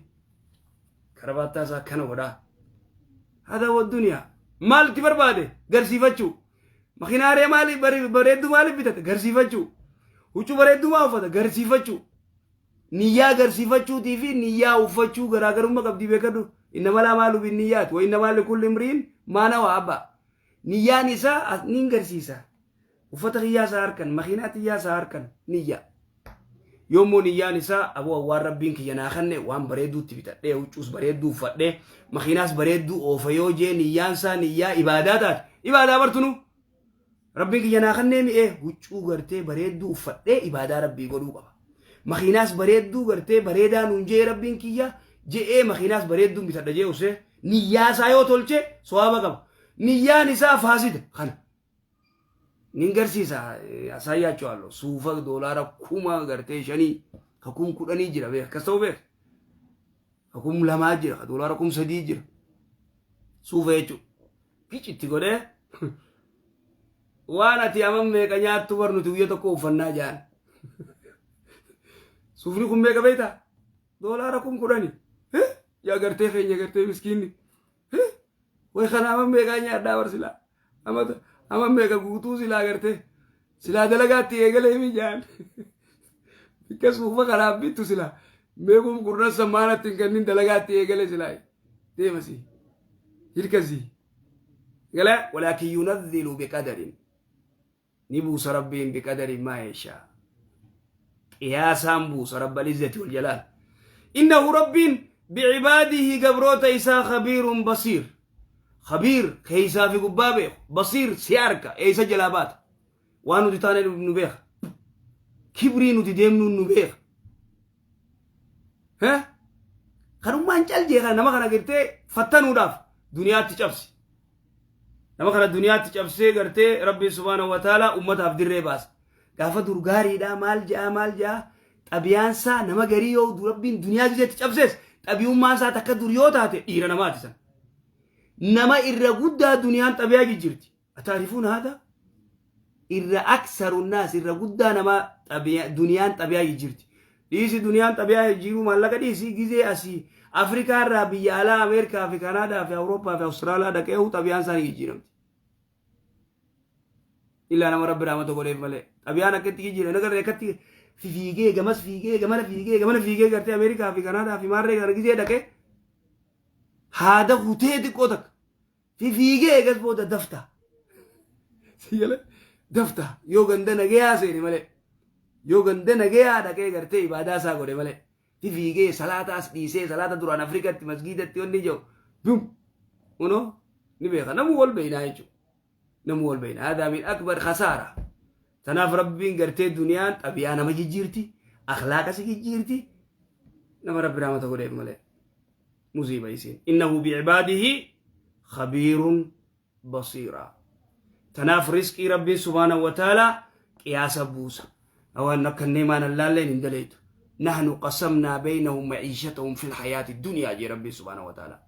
[SPEAKER 3] Karabaattaa isaa akkana godhaa. Haadaa huwa duniyaa. Maal itti barbaade garsiifachuu. Makiinaaree maali bareedduu maaliif bitate garsiifachuu. Huccuu bareedduu maa uffata garsiifachuu. Niyyaa garsiifachuutii fi niyyaa uffachuu garaagarummaa qabdii beekadhu. Innamal a'maalu binniyyaat wa innamaa likulli imri'in maa nawaa abbaa. Niyyaan isaa ni garsiisa. Uffata kiyyaa isaa harkan, makiinaa tiyyaa isaa harkan niyyaa. Yommuu niyyaan isaa aboo waan Rabbiin kiyya naa kenne waan bareeduutti bitadhee huccuus bareedduu uffadhee makiinaas bareedduu oofa yoo jee niyyaan isaa niyyaa ibaadaa taate ibaadaa bartunu. Rabbiin kiyya naa kennee mi'ee huccuu gartee bareedduu uffadhee ibaadaa Rabbii godhuu qaba. Makiinaas bareedduu gartee bareedaa nuun jee Rabbiin kiyya je'ee makiinaas bareedduun bitadha jee usee niyyaa isaa yoo tolche sowaaba qaba. Niyyaan isaa faasida kana. Nin garsiisa asaayyaachuu suufa $5,000 ka 10,000 jira beek akkas ta'u beek. Ka 2000 jira ka $3,000 jira. Suufa jechuudha. Ficitti godhee waan ati amam meeqa nyaattu bar nuti guyya tokko uffannaa jaan. Suufni kun meeqa beektaa? $10,000. Yaa gartee keenya gartee miskiinni. Way kana amam meeqaa nyaadhaa bar silaa. Ama meeqa guutuu silaa gartee. Silaa dalagaatti eegalee mi jaan. Bikka suufa kanaaf bittu silaa. Meequm kurnan sammaanatti hin kennin dalagaatti eegale silaa. Deemasi. Hirkasii. Gala walaakin yunazzilu biqadarin. Ni buusa Rabbiin biqadarin maa yashaa. Qiyaasaan buusa Rabbal izzati wal jalaal. Innahu Rabbiin bicibaadihi gabroota isaa khabiirun basiir. Khabiir keeysaa fi gubbaa beeku. Basiir si arka eeysa jalaa baata. Waan nuti taane nu beeka. Kibrii nuti deemnuun nu beeka. Kanummaan cal jee kana nama kana gartee fattanuudhaaf duniyaatti cabsi. Nama kana duniyaatti cabsee gartee Rabbiin subhaanahu wa ta'ala ummataaf dirree baasa. Gaafa dur gaariidha maal je'aa maal je'aa xabiyaansaa nama garii yoo Rabbiin duniyaa gizeetti cabsees xabiyummaan isaa takka dur yoo taate dhiira namaati san. Nama irra guddaa duniyaan xabiyaa jijjiirti. Ataarifuun haadha? Irra aksaru naas irra guddaa nama duniyaan xabiyaa jijjiirti. Dhiisi duniyaan xabiyaa jijjiiruu maallaqa dhiisi gizee asii Afrikaa irraa biyya alaa Ameerikaa fi Kanaadaa fi Awurooppaa fi Awustiraaliyaa dhaqee xabiyaan isaanii jijjiiramti. Illaa nama Rabbi rahmata godheef malee. Xabiyaan akkatti jijjiirame nagarree akkatti fiigee gamas fiigee gamana fiigee gamana fiigee gartee Ameerikaa fi Kanaadaa fi maarree kana gizee dhaqee haada kutee xiqqoo takka fiigee eegas booda dafta. Sigale dafta yoo ganda nagayaa seene malee yoo ganda nagayaa dhaqee gartee ibaadaa isaa godhe malee fiigee salaataas dhiisee salaata duraan Afrikatti masgiidatti wanni jiru bum unoo ni beeka namuu wal beeynaa jechuudha. Namuu wal beeyna. Haadaa min akbar khasaara. Tanaaf Rabbiin gartee duniyaan xabiyaa nama jijjiirti, akhlaaqa si jijjiirti, nama Rabbi rahmata godheef malee. Musiiba isiin. Innahu bi'ibaadihi khabiirun basiira. Tanaaf riskii Rabbiin subhaanahu wa ta'ala qiyaasa buusa. Waan akka neemaan allaalleen hin daleetu. Nahnu qasamnaa beynahum maciishatahum fil hayaati dunyaa jee Rabbiin subhaanahu wa ta'aalaa.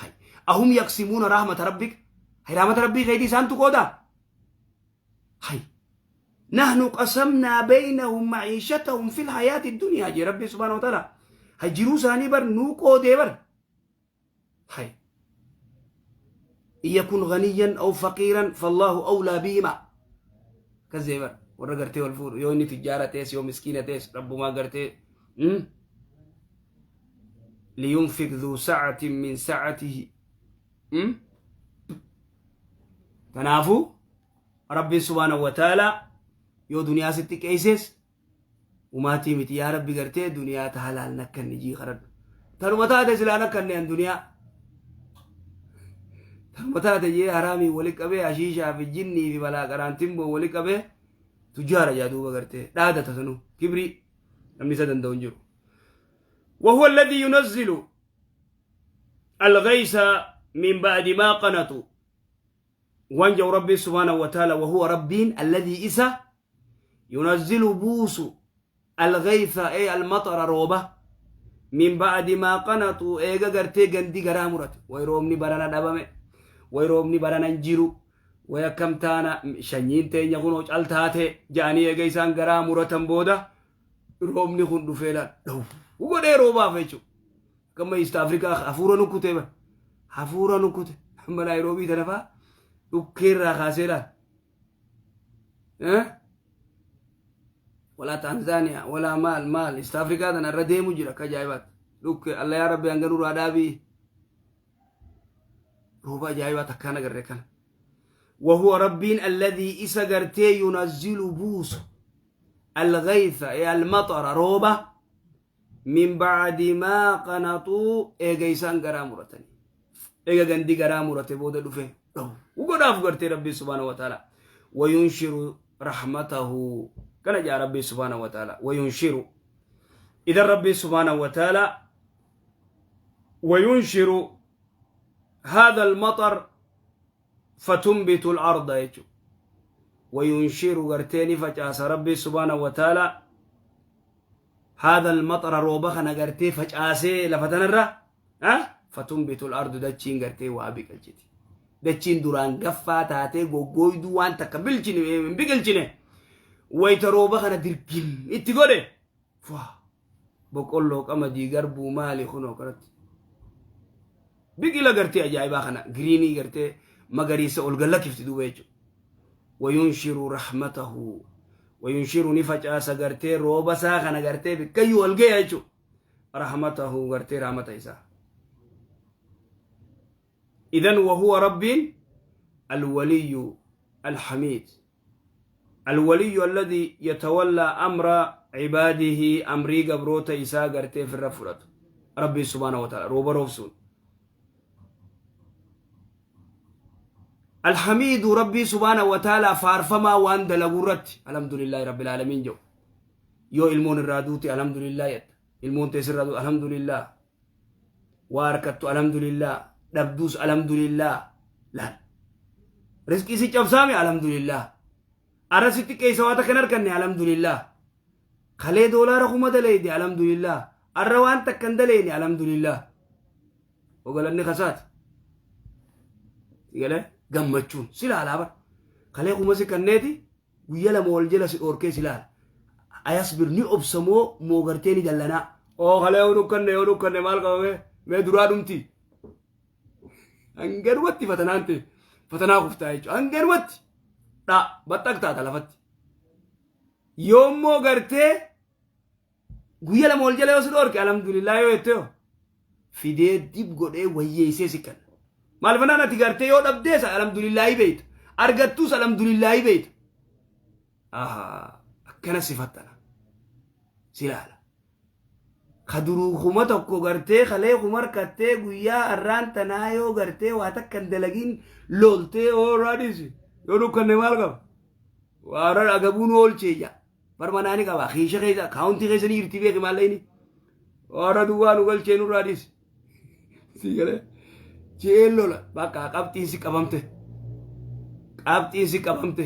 [SPEAKER 3] Hay. Ahum yaqsimuuna rahmata rabbik. Hay rahmata rabbii keetii isaantu qoodaa? Hay. Nahnu qasamnaa beynahum maciishatahum fil hayaati dunyaa jee Rabbiin subhaanahu wa ta'aalaa. Hay jiruu isaanii bar nuu qoodee bar. Hay. In yakun ghaniyan aw faqiiran fallaahu awlaa bihimaa. Akkas jee bar warra gartee wal fuudhu yoo inni tujjaara ta'es yoo miskiina ta'es rabbumaa gartee liyunfiq dhuu sa'atin min sa'atihi. Kanaafuu Rabbiin subhaanahu wa ta'aalaa yoo duniyaa sitti qeesses Umaatii miti yaa rabbi gartee duniyaa ta halaal nakkanni jii kadhadhu. Tanuma taate silaa nakkanne an duniyaa. Tanuma taate jee haraamii wali qabee hashiishaa fi jinnii fi balaa qaraantimboo wali qabee tujjaara jaa duuba gartee dhaadata sanuu kibrii namni isa danda'u hin jiru. وهو الذي ينزل الغيث من بعد ما قنطوا waan jedhu rabbiin subhaanahu wa ta'ala wahuwa rabbiin alladhii isa yunazzilu buusu alghaytha ee almaxara rooba min ba'di maa qanaxuu eega gartee gandi garaa murate way roobni barana dhabame way roobni barana hin jiru way akkam taana shanyiin teenya kunoo cal taate ja'anii eega isaan garaa muratan booda roobni kun dhufee laal dhawu godhee roobaaf jechuudha. Akkama East Africa hafuura nukkutee bara. Hafuura nukkute. Amma Naayiroobii tana faa dhukkee irraa kaasee laal. Eh? Walaa Taanzaaniyaa, walaa maal maal East Africa tana irra deemu jira akka ajaa'ibaatti. Dhukkee Allah yaa Rabbi hanga nurraa dhaabii. Rooba ajaa'ibaa takkaan agarre kana. Wahuwa Rabbiin alladhii isa gartee yunazzilu buusu. Alghaytha ee almaxara rooba min ba'di maa qanaxuu eega isaan garaa muratanii eega gandi garaa murate booda dhufe dhawu godhaaf gartee rabbii subhaanahu wa ta'ala wayunshiru rahmatahu kana jaa rabbii subhaanahu wa ta'ala wayunshiru idan rabbii subhaanahu wa ta'ala wayunshiru هذا المطر فتنبت الأرض يجو وينشر غرتيني فجاس ربي سبحانه وتعالى هذا المطر روبا خنا غرتي فجاسي لفتنرا ها فتنبت الأرض دچين غرتي وابي قلچتي دچين duraan gaffaa taatee goggooyduu waan takka bilchine hin biqilchine wayta rooba kana dirgim itti godhe fua boqqolloo qamadii garbuu maali kunoo kanatti Biqila gartee ajaa'ibaa kana giriinii gartee magariisa ol gallakifti duuba jechuudha. Wayunshiru rahmatahu wayunshiru ni facaasa gartee rooba isaa kana gartee bikkayyuu ol ga'e jechuudha. Rahmatahu gartee rahmata isaa. Idan wahuwa rabbiin alwaliyyu alhamiid. Alwaliyyu alladhi yatawallaa amra cibaadihi amrii gabroota isaa gartee firra fudhatu. Rabbiin subhaanahu wa ta'ala rooba roobsuun. Alhamiidu Rabbii subhaanahu wa ta'ala faarfamaa waan dalagu irratti alhamdulillaahi rabbil aalamiin jedhu. Yoo ilmoon irraa duute alhamdulillah jetta. Ilmoon tees irraa duute alhamdulillah. Waa harkattu alhamdulillah. Dhabduus alhamdulillah. Laal. Rizqii si cabsaame alhamdulillah. Ara si xiqqeessa waa takka hin arganne alhamdulillah. Kalee doolaara kuma daleeyde alhamdulillah. Arra waan takka hin daleeyne alhamdulillah. Ogalanni kasaati. Galee gammachuun si laalaa bara. Kalee kuma si kanneeti guyya lama wal jala si dhoorkee si laala. Ayasbir ni obsa moo moo gartee ni dallanaa. Oo kalee yoo dukkanne yoo dukkanne maal qabame mee duraa dhumti. Hanganumatti fatanaan ta'e fatanaa kuftaa jechuudha. Hanganumatti dha baxxaq taata lafatti. Yoommoo gartee guyya lama wal jala yoo si dhoorke alhamdulillah yoo jettee hoo fidee dib godhee wayyeessee si kenna. Maal fanaan ati gartee yoo dhabdees alhamdulillaahi beeyta. Argattuus alhamdulillaahi beeyta. Ahaa akkana si fattana. Si ilaala. Ka duruu 1000 gartee kalee kuma harkattee guyyaa arraan tanaa yoo gartee waa takka hin dalagiin loltee ooraa dhiisi. Yoo dukkanne maal qaba? Waarra agabuun oolchee jaa. Barmanaa ni qaba. Kiisha keessa kaawuntii keessa ni jirti beeki maallaqni. Warra duwwaa nu galchee nurraa dhiisi. Sii galee. Jeen lola. Bakka qabxiin si qabamte. Qabxiin si qabamte.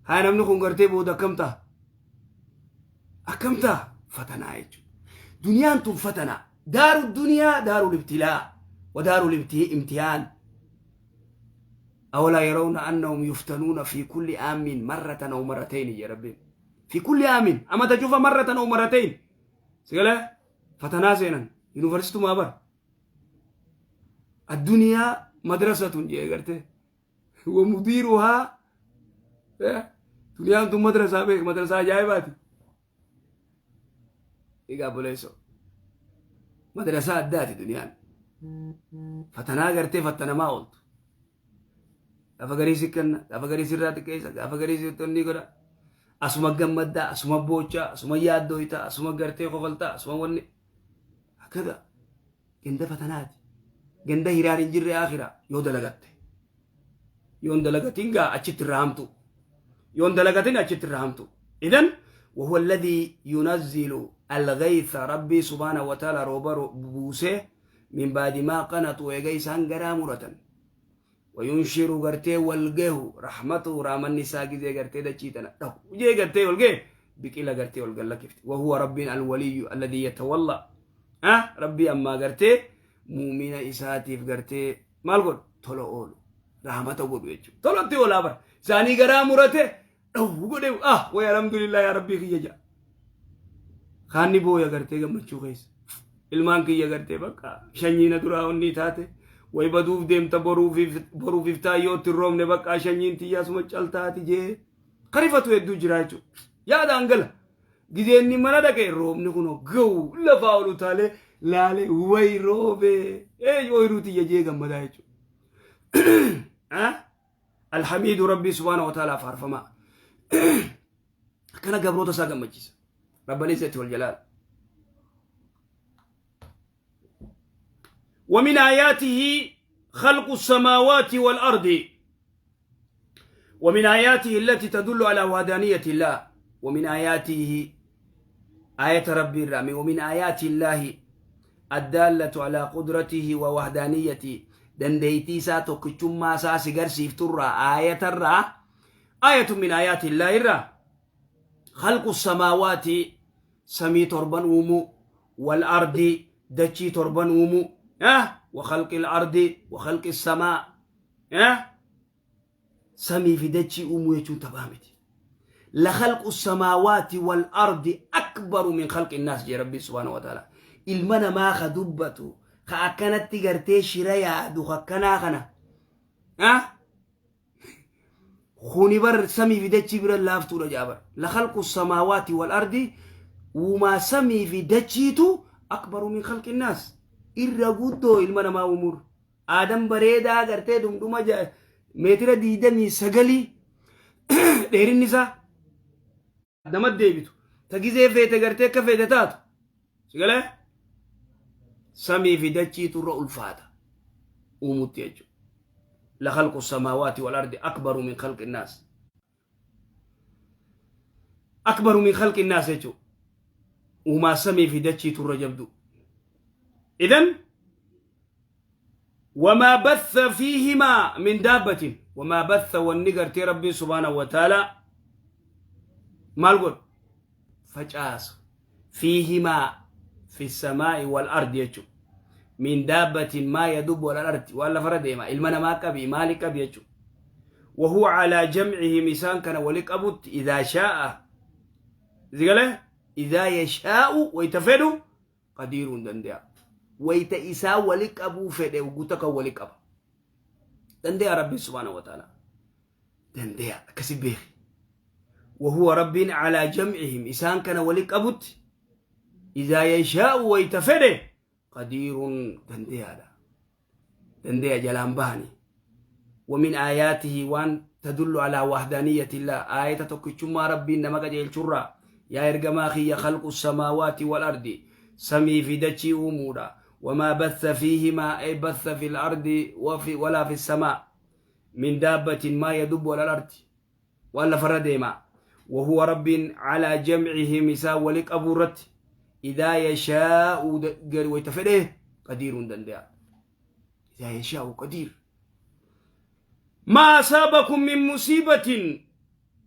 [SPEAKER 3] Haa namni kun gartee booda akkam ta'a? Akkam ta'a? Fatanaa jechuudha. Duniyaan tun fatanaa. Daaru duniyaa daaru ibtilaa wa daaru imtihaan. Awalaa yarawna annahum yuftanuuna fi kulli aamin marratan aw marratayn jedha Rabbiin. Fi kulli aamin amata cufa marratan aw marratayn. Sigalee fatanaa seenan yuunivarsiitumaa bara. Addunyaa madrasatun jee gartee. Wa mudiiruhaa duniyaan tun madrasaa beek madrasaa ajaa'ibaati. Egaa obboleessoo madrasaa addaati duniyaan. Fatanaa gartee fattanamaa ooltu. Gaafa garii si kenna, gaafa garii sirraa xiqqeessa, gaafa garii si tonni godha. Asuma gammaddaa, asuma boochaa, asuma yaaddooytaa, asuma gartee kofaltaa, asuma wanni. Akkada ganda fatanaati. Ganda hiraan hin jirre akhiraa yoo dalagatte. Yoon dalagatin gaa achitti irraa hamtu. Yoon dalagatin achitti irraa hamtu. Idan وهو الذي ينزل الغيث ربي سبحانه وتعالى روبا بوسه من بعد ما قنطوا إيغا غرا مرة وينشر غرتي والجه رحمته رام النساء جزي غرتي دچيتنا جي غرتي والجه بكلا غرتي والجل كفت وهو ربنا الولي الذي يتولى ها ربي أما غرتي مؤمن إساتيف غرتي مال قول تولو أولو رحمته قول يجو تولو تي ولا بر ثاني غرا مرته دو قول ويا الحمد لله يا ربي خيجا خاني بويا غرتي غمچو خيس ilmaan kiyya gartee bakka shanyiina duraa onni taate way baduuf deemta boruuf iftaa yoo itti roobne bakka shanyiin tiyyaa suma caltaati jee karifatu hedduu jira jechuudha. Yaadaan gala gizeenni mana dhaqe roobni kun ga'u lafaa ol utaalee laalee way roobee ooyiruu tiyya jee gammadaa jechuudha. Alhamiidu rabbii subhaana wa ta'ala faarfamaa. Akkana gabroota isaa gammachiisa. Rabbal izzati wal jalaal. ومن آياته خلق السماوات والأرض ومن آياته التي تدل على وحدانية الله ومن آياته آية ربي الرحمن ومن آيات الله الدالة على قدرته ووحدانيته دنديتي سا توكچما سا سيغر سيفترا آية الرا آية من آيات الله الرا خلق السماوات سمي تربن ومو والأرض دچي تربن ومو وخلق الأرض وخلق السماء سمي في دتشي أمو يجون تبامتي لخلق السماوات والأرض أكبر من خلق الناس يا ربي سبحانه وتعالى المنا ما خدبته خاكنت تجرتي شرايا دخكنا خنا خوني بر سمي في دتشي بر لافتو رجابر لخلق السماوات والأرض وما سمي في دتشيتو أكبر من خلق الناس irra guddoo ilma namaa umur aadam bareedaa gartee dhumdhuma meetira 29 dheerinni isaa nama deebitu ta gizee feete gartee akka feete taatu sigalee samii fi dachiitu irra ulfaata uumutti jechuudha. لخلق السماوات والأرض أكبر من خلق الناس أكبر من خلق الناس jechuudha. وما samii fi dachiitu irra jabdu. إذن وما بث فيهما من دابة وما بث والنقر ربي سبحانه وتعالى ما القول فجاس فيهما في السماء والأرض يجو من دابة ما يدب على الأرض ولا فردهما المنا ما كبي مالك يجو وهو على جمعه مسان كان ولك أبوت إذا شاء زي إذا يشاء ويتفعل قدير دندع ويتا إسا ولك أبو فده وقوتك ولك أبو دندع ربي سبحانه وتعالى دندع كسبه وهو رب على جمعهم إسان كان ولك أبوت إذا يشاء ويتفده قدير دندع دندع جلان باني ومن آياته وان تدل على وحدانية الله آية تكتشما ربي إنما قد يلشرا يا إرقماخي خلق السماوات والأرض سمي في دتشي أمورا وما بث فيهما أي بث في الأرض وفي ولا في السماء من دابة ما يدب على الأرض ولا فردهما وهو رب على جمعه مسا ولك أبو رت إذا يشاء ويتفره قدير دندع إذا يشاء قدير ما أصابكم من مصيبة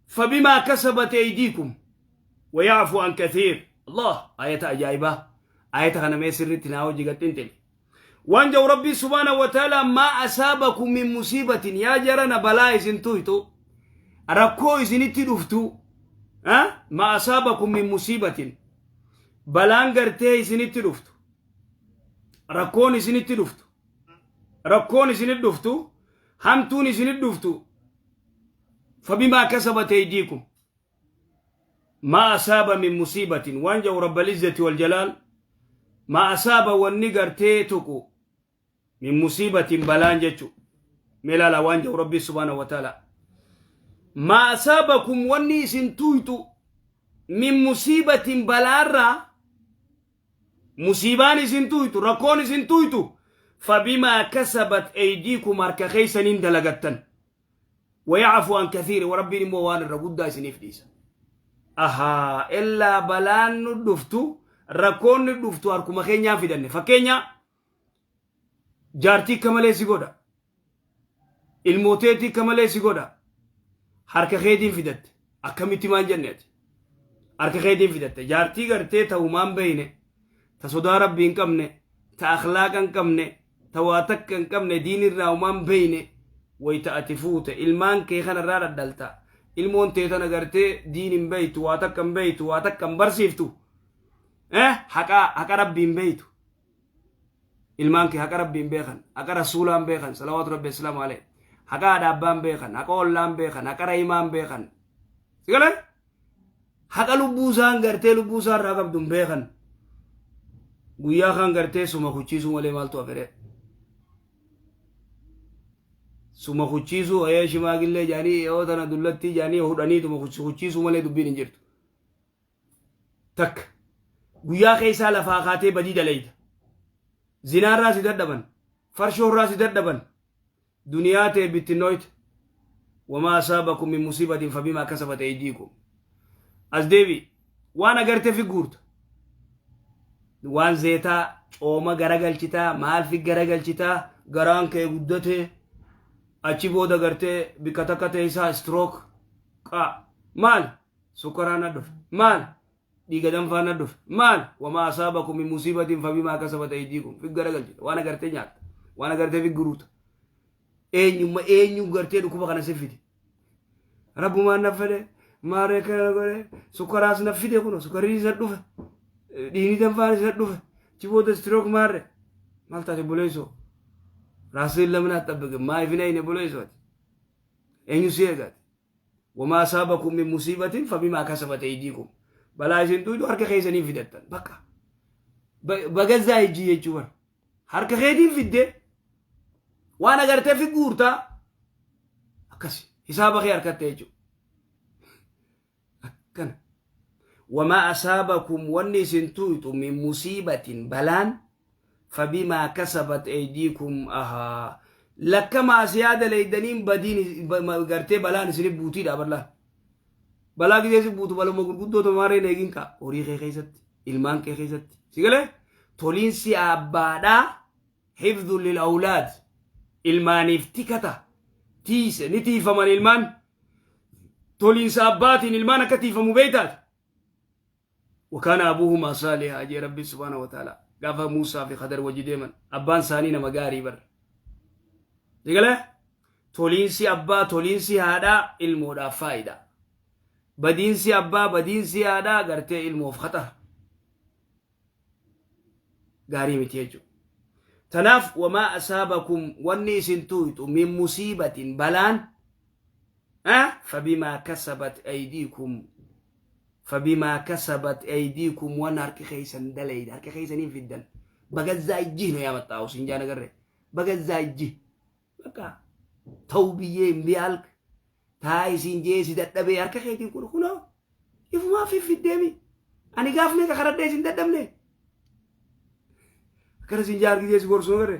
[SPEAKER 3] فبما كسبت أيديكم.
[SPEAKER 2] ويعفو عن كثير. الله، آية أجايبة، آية kana mee sirriitti naa hojii gaxxintili. Waan jau Rabbii سبحانه وتعالى: ما أصابكم من مصيبة، yaa jarana, balaa isin tuytu, rakkoo isinitti dhuftu, ما أصابكم من مصيبة, balaan gartee isinitti dhuftu, rakkoon isinitti dhuftu, rakkoon isinitti dhuftu, hamtuun isinitti dhuftu, فبما كسبت أيديكم. ما أصاب من مصيبة, waan jau رب العزة والجلال, ما أصاب, wanni gartee tuqu, من مصيبة, balaan jechu meelaala. Waan jau Rabbi سبحانه وتعالى: ما أصابكم, wanni isin tuytu, من مصيبة, balaarraa, musiibaan isin tuytu, rakkoon isin tuytu, فبما كسبت أيديكم, harka keeysaniin dalagattan, ويعفو عن كثير, وربي immoo waan irra guddaa isiniif dhiisa. Ahaa, illaa balaan nu dhuftu, rakkoon nu dhuftu, harkuma keenyaan fidanne. Fakkeenya, jaartii akka malee si godha, ilmooteetii akka malee si godha, harka keetiin fidatte. Akkamitti maan jenneeti? Harka keetiin fidatte. Jaartii gartee ta'umaan beeyne, ta sodaa Rabbii hin qabne, ta akhlaaqa hin qabne, ta waa takka hin qabne, diin irraa umaan beeyne, wayta ati fuute ilmaan kee kanarraa dhaddalta. Ilmoon tee tana gartee diin hin beeytu, waa takka hin beeytu, waa takka hin barsiiftu, haqa Rabbii hin beeytu. Ilmaan kee haqa Rabbii hin beekan, haqa Rasuulaa hin beekan صلوات ربي وسلامه عليه, haqa haadha abbaa hin beekan, haqa ollaa hin beekan, haqa rahimaa hin beekan, sigale haqa lubbuu isaan gartee lubbuu isaan irraa qabdu hin beekan. Guyyaa kan gartee suma kuchiisuu malee maaltu hafere? Suma kuchiisuu, ayee shimaagillee jaanii, yoo tana dullattii jaanii hudhaniituma kuchiisuu malee dubbiin hin jirtu. Takka guyyaa keessaa lafaa kaatee badii dalayda. Zinaarraa si dadhaban, farshoorraa si dadhaban, duniyaa ta'e bittinnoyte. وما أصابكم من مصيبة فبما كسبت أيديكم. As deebi, waan agarte fi guurta, waan zeetaa cooma garagalchitaa, maal fi garagalchitaa, garaan kee guddate, achi booda gartee bikka takka teessaa, stroke qaa, maal sukkaraan na dhufe, maal dhiiga danfaan na dhufe, maal. وما أصابكم من مصيبة فبما كسبت أيديكم. Fi garagalchita, waan agartee nyaatta, waan agartee fi guruuta. Eenyumma eenyu gartee dhukkuba kana si fide? Rabbumaan na fedhe, maaree kana godhe, sukkaraas na fide, kuno sukkarri isa dhufe, dhiigni danfaan isa dhufe, achi booda stroke, maarre maal taate buleessoo? ራስህን ለምን አትጠብቅም? ማ ይፍነይነ buleessoo, eenyu si eegaate? وما أصابكم من مصيبة فبما كسبت أيديكم. Balaa isin tuydu harka keessanii fidattan. Bakka በገዛ እጅ jechuu bar, harka keetiin fidde, waan agartee fi guurtaa, akkas hisaaba kee harkatte jechuudha. Akkana. وما أصابكم, wanni isin tuyxu, من مصيبة, balaan, فبما كسبت أيديكم. Ahaa, lakka maasiyaa daleeydaniin badiin gartee balaan isinif buutiidha. Balaa balaa gisee si buutu, baluma gurguddoota maareen eegin kaa, horii kee keessatti, ilmaan kee keessatti si galee. Toliinsi abbaadhaa حفظ للأولاد, ilmaaniif tikata, tiise, ni tiifaman ilmaan. Toliinsa abbaatiin ilmaan akka tiifamu beeytaati. وكان أبوهما صالحا jee Rabbi سبحانه وتعالى. Gaafa Muusaa fi Khadar wajji deeman, abbaan isaanii nama gaarii bar. Sigale, toliinsi abbaa, toliinsi haadhaa ilmoodhaaf faayidaa. Badiinsi abbaa, badiinsi haadhaa gartee ilmoof khatar, gaarii miti jechuudha. Tanaaf وما أصابكم, wanni isin tuyxu, من مصيبة, balaan, فبما كسبت أيديكم, فبما كسبت أيديكم, waan harki keessan dalayda, harka keessaniin fiddan. በገዛ እጅህ ነው ያመጣው sin jaan agarre. በገዛ እጅህ በቃ ተው ብዬ እምቢ አልክ, taa'i siin jee si dadhabee, harka keetiin kun kunoo ifumaa fiffiddeemi. Ani gaaf meeqa kadhadhee sin dadhabne? Akkana siin jaa argitee si gorsuu agarre.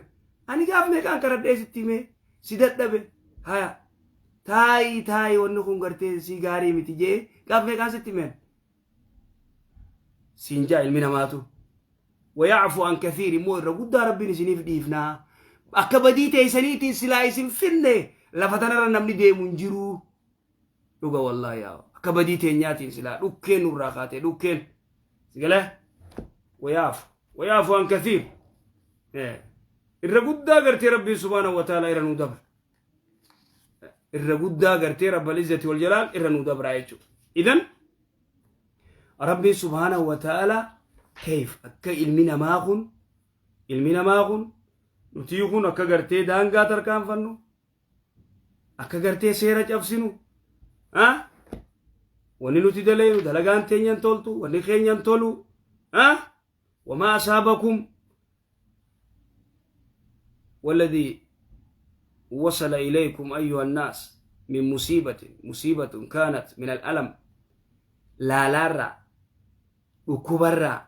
[SPEAKER 2] Ani gaaf meeqaan kadhadhee sitti himee si dadhabe? Haya, taa'i, taa'i, wanni kun gartee si gaarii miti jee gaaf meeqaan sitti himeen? Siin jaa ilmi namaatu. ويعفو عن كثير, immoo irra guddaa Rabbiin isiniif dhiifnaa. Akka badii teessaniitiin silaa isin finne, lafa tanarra namni deemu hin jiru. Dhuga wallaahi, yaa.
[SPEAKER 3] Akka badii teenyaatiin silaa dhukkeen nurraa kaatee dhukkeen. Sigalee wayaafu wayaafu an kathiir. Irra guddaa gartee Rabbiin subhaanahu wa ta'ala irra nuu dabra. Irra guddaa gartee Rabbal izzati wal jalaal irra nuu dabraa jechuudha. Idan Rabbiin subhaanahu wa ta'ala kayf akka ilmi namaa kun ilmi namaa kun nutii kun akka gartee daangaa tarkaanfannu akka gartee seera cabsinu wanni nuti daleenu dalagaan teenyan toltu wanni keenyan tolu wamaa asaabakum والذي وصل إليكم أيها الناس من مصيبة مصيبة كانت من الألم لا لارا dhukkubarraa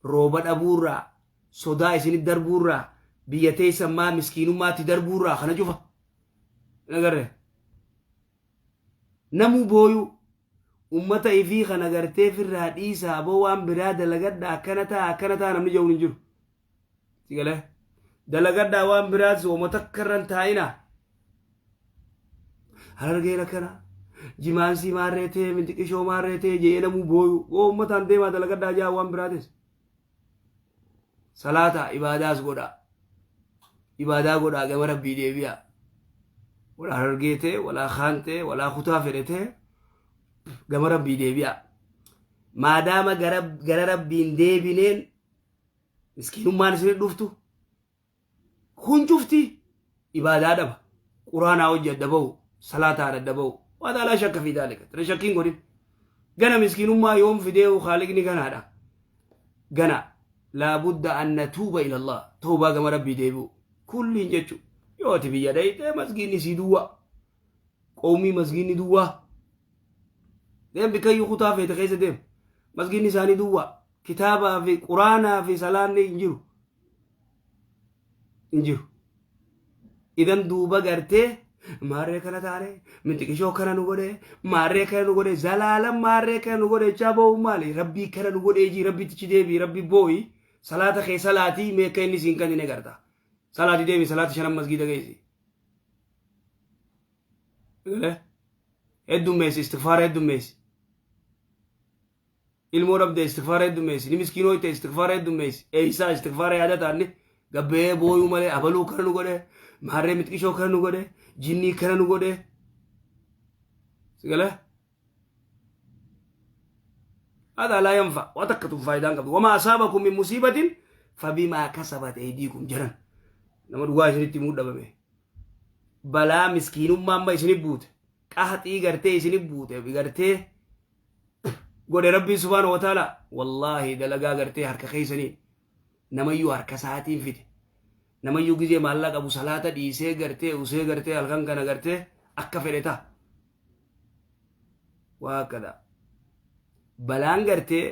[SPEAKER 3] rooba dhabuurraa sodaa isinit darbuurraa biyya teessan maa miskiinummaatti darbuurraa kana cufa agarre namuu booyu ummata ifii kana gartee firraa dhiisaa boo waan biraa dalagadha akkana ta'a akkana ta'a namni jedhu hin jiru sigalee dalagadhaa waan biraas wama takka irra hin taa'inaa Harargeen akkana jimaansii maarree ta'e minxiqishoo maarree ta'e jedhee namuu booyu oo ummataan deemaa dalagadhaa jaa waan biraatis salaata ibaadaas godhaa ibaadaa godhaa gama rabbii deebi'a walaa harargee ta'e walaa kaan ta'e walaa kutaa fedhe ta'e gama rabbii deebi'a maadaama gara rabbiin deebineen miskiinummaan isin dhuftu Kun cufti ibaadaa dhaba. Quraanaa hojii adda bahu, salaataan adda bahu. Waan alaa shakka fi daalika. Tana shakkiin godhin. Gana miskiinummaa yoom fidee haaliqni ganaadha. Gana laabudda an natuuba ila Allah. Tawbaa gama rabbii deebi'u. Kulliin jechu. Yoo ati biyya dhayxee masgiinni sii duwwaa. Qawmii masgiinni duwwaa. Deem bikkayyuu kutaa feete keessa deem. Masgiinni isaanii duwwaa. Kitaabaa fi quraanaa fi salaanni hin jiru. Hin jiru. Idan duuba gartee maarree kana taane minxiqishoo kana nu godhe maarree kana nu godhe zalaalam maarree kana nu godhe jechaa boo'u maali rabbii kana nu godhee jii rabbitti deebii rabbi boo'i salaata kee salaatii meeqa inni siin kan hin agarta salaatii deemi salaata shanan masgiida geessi heddummeessi istigfaara heddummeessi Ilmoo dhabde istigfaara heddummeessi. Ni miskiinooyte istigfaara heddummeessi. Eeysaa istigfaara yaadataa inni gabbee booyuu malee abaluu kana nu godhe maarree mixqishoo kana nu godhe jinnii kana nu godhe. Sigale? هذا لا ينفع وتكتب فايدان قبل وما أصابكم من مصيبة فبما كسبت أيديكم جرا nama dhugaa isinitti himuu dhabame balaa miskiinummaa amma isinit buute qahaxii gartee isinit buute gartee godhe rabbiin subhaanahu wa ta'ala wallaahi dalagaa gartee harka keessaniin namayyuu harka isaatiin fide namayyuu gizee maallaqa qabu salaata dhiisee gartee usee gartee halkan kana gartee akka fedhe ta'a waa akkada balaan gartee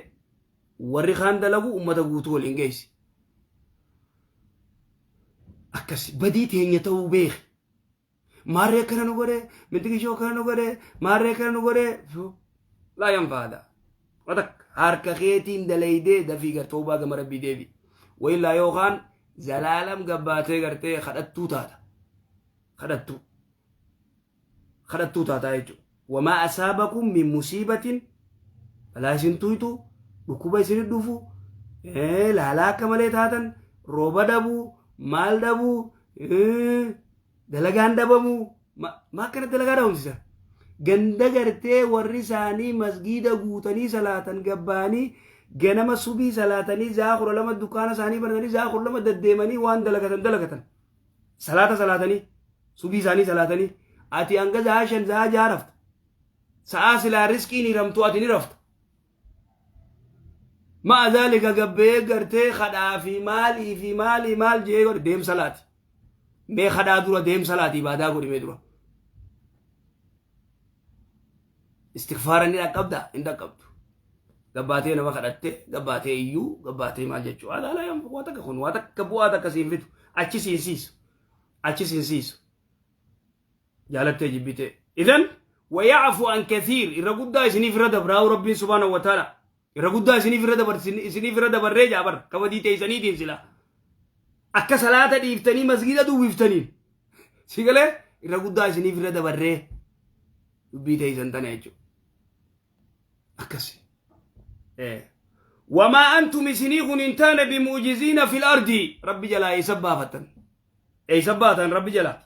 [SPEAKER 3] warri kaan dalagu ummata guutuu waliin geessi akkas badii teenya ta'uu beeki Maarree akkana nu godhe, mintikishoo akkana nu godhe, maarree akkana nu godhe. Laa yanfaada. Watak harka keetiin dalaydee dafii gar toobaa gama rabbii deebi. Wayillaa yookaan zalaalam gabbaatee gartee kadhattuu taata. Kadhattuu. Kadhattuu taataa jechuudha. Wamaa asaabakum min musiibatin balaa isin tuytu dhukkuba isin dhufu laalaa akka malee taatan rooba dhabuu maal dhabuu Dalagaan dhabamuu ma akkana dalagaa dhabamsiisan. Ganda gartee warri isaanii masgiida guutanii salaatan gabbaanii ganama subii salaatanii za'a 12 dukkaana isaanii banatanii za'a 12 deddeemanii waan dalagatan dalagatan. Salaata salaatanii subii isaanii salaatanii ati hanga za'a 5 za'a 6 rafta. Sa'aa silaa riskiin hiramtu ati ni rafta. Ma'a zaalika gabbee gartee kadhaa fi maalii fi maalii maal jee godhe deemsa laati. Mee kadhaa dura deemsa laati ibaadaa godhi mee dura. Istigfaara ni dhaqqabda hin dhaqqabdu. Gabbaatee nama kadhatte gabbaatee iyyuu gabbaatee maal jechuu alaalaa yan waa takka kun waa takka bu'aa takka siin fidu achi siin siisu achi siin siisu. Jaalattee jibbitee. Idan wayaafu an kathiir irra guddaa isiniif irra dabraa'u rabbiin subhaanahu wa ta'ala irra guddaa isiniif irra dabar isiniif irra dabarree jaabar kabadii teessaniitiin sila akka salaata dhiiftanii masgiida duwwiftaniin si galee irra guddaa isiniif irra dabarree dubbii teessan tana jechuudha. Akkasi. Wamaa antum isinii kun hin taane bimu'jiziina fil ardi. Rabbi jalaa eessa baafatan? Eessa baatan Rabbi jalaa?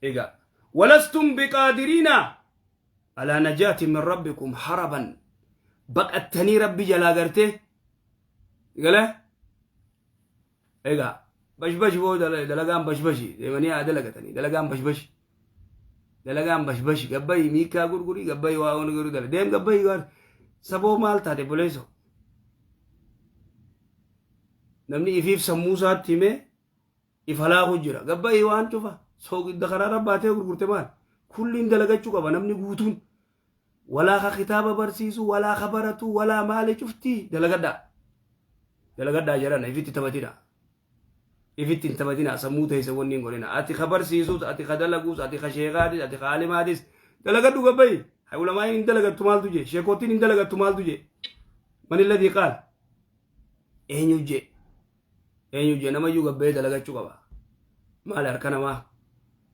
[SPEAKER 3] Egaa walastum biqaadiriina alaa najaati min rabbikum haraban, baqattanii Rabbi jalaa gartee galee. Egaa bashbashi boo, dalagaan bashbashi deemanii haa dalagatanii. Dalagaan bashbashi, dalagaan bashbashi, gabbayi miikaa gurgurii, gabbayi waa waan garuu dala deem, gabbayi waan saboo maal taate buleeso. Namni ifiif sammuu isaatti himee if halaaku jira. Gabbayi waan cufa soogidda karaa rabbaatee gurgurte maal kulliin dalagachuu qaba namni guutuun. Walaa ka kitaaba barsiisu, walaa ka baratu, walaa maali, cuftii dalagadhaa, dalagadhaa jedhan. Ifitti taphatina, ifitti hin taphatina. Sammuu teessa wanni hin godhina. Ati ka barsiisus, ati ka dalagus, ati ka sheekaatis, ati ka alimaatis, dalagadhu, gabbayi. Hay, ulamaa'iin hin dalagattu maaltu jee? Sheekootiin hin dalagattu maaltu jee? Man illadii qaal? Eenyu jee? Eenyu jee? Namayyuu gabbayee dalagachuu qaba. Maali harka namaa,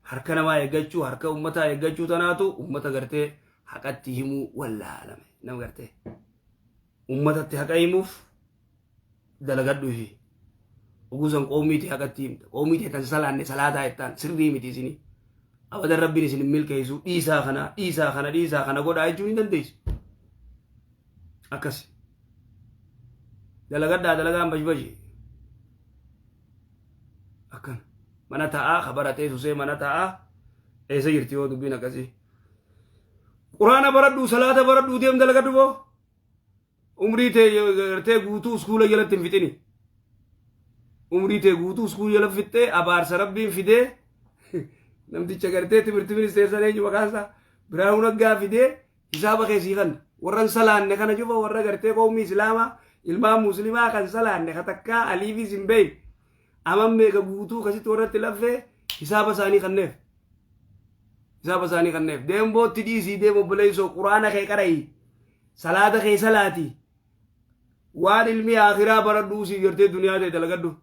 [SPEAKER 3] harka namaa eeggachuu, harka ummataa eeggachuu? Tanaatu ummata gartee haqatti himuu wallaalame. Nama gartee ummatatti haqa himuuf dalagadhu. Fi ogusan qoomiiti haqatti himta. Qoomii ta'e tan salaanne salaataa jettaan sirrii miti isinii. Abadan Rabbiin isin hin milkeessu. Dhiisaa kana, dhiisaa kana, dhiisaa kana godhaa jechuun hin dandeessu. Akkas dalagadhaa. Dalagaan bashbashi akkan mana taa'aa ka baratee susee mana taa'aa eessa jirti yoo dubbiin akkasii? Quraana baradhuu, salaata baradhuu, deem dalagadhu boo. Umrii tee gartee guutuu iskuula jalatti hin fixini. Umrii tee guutuu iskuula jala fixxee abaarsa Rabbiin fidee namticha gartee timirti ministeersan eenyu maqaan isaa Biraanuu Naggaa fidee hisaaba keessii kan warra hin salaanne kana cufa, warra gartee qawmii islaamaa, ilmaan muslimaa kan salaanne, ka takkaa aliifis hin beeyne, aman meeqa guutuu kasitti warratti laffee hisaaba isaanii kanneef, hisaaba isaanii kanneef. Deembootti dhiisii deem obboleessoo, quraana kee qara'i, salaata kee salaati, waan ilmi akhiraa baradhuu siif gartee duniyaa ta'e dalagadhu,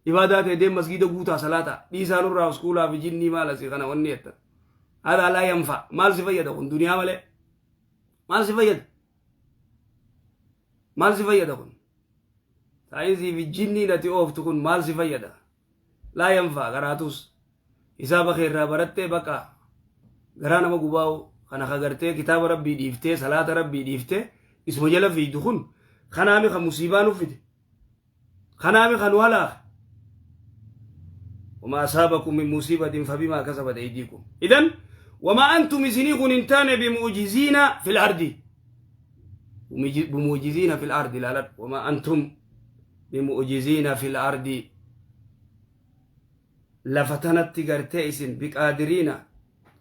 [SPEAKER 3] ibaadaa ta'e deem masgiida guutaa salaata dhiisaa. Nurraa uskuulaa fi jinnii maal asii kana wanni jettan haadha laa yanfa. Maal si fayyada kun duniyaa malee? Maal si fayyada? Maal si fayyada kun? Saayinsii fi jinniin ati ooftu kun maal si fayyada? Laa yanfa. Garaatus hisaaba kee irraa barattee baqa. Garaa nama gubaa'u kana ka gartee kitaaba Rabbii dhiiftee, salaata Rabbii dhiiftee isuma jala fiigdu kun kanaami ka musiibaa nu fide, kanaami ka nu halaake. وما أصابكم من مصيبة فبما كسبت أيديكم. إذن وما أنتم إسني كن إنتان بمعجزين في الأرض، بمعجزين في الأرض. لا لا، وما أنتم بمعجزين في الأرض، lafa tanatti gartee isin بقادرين،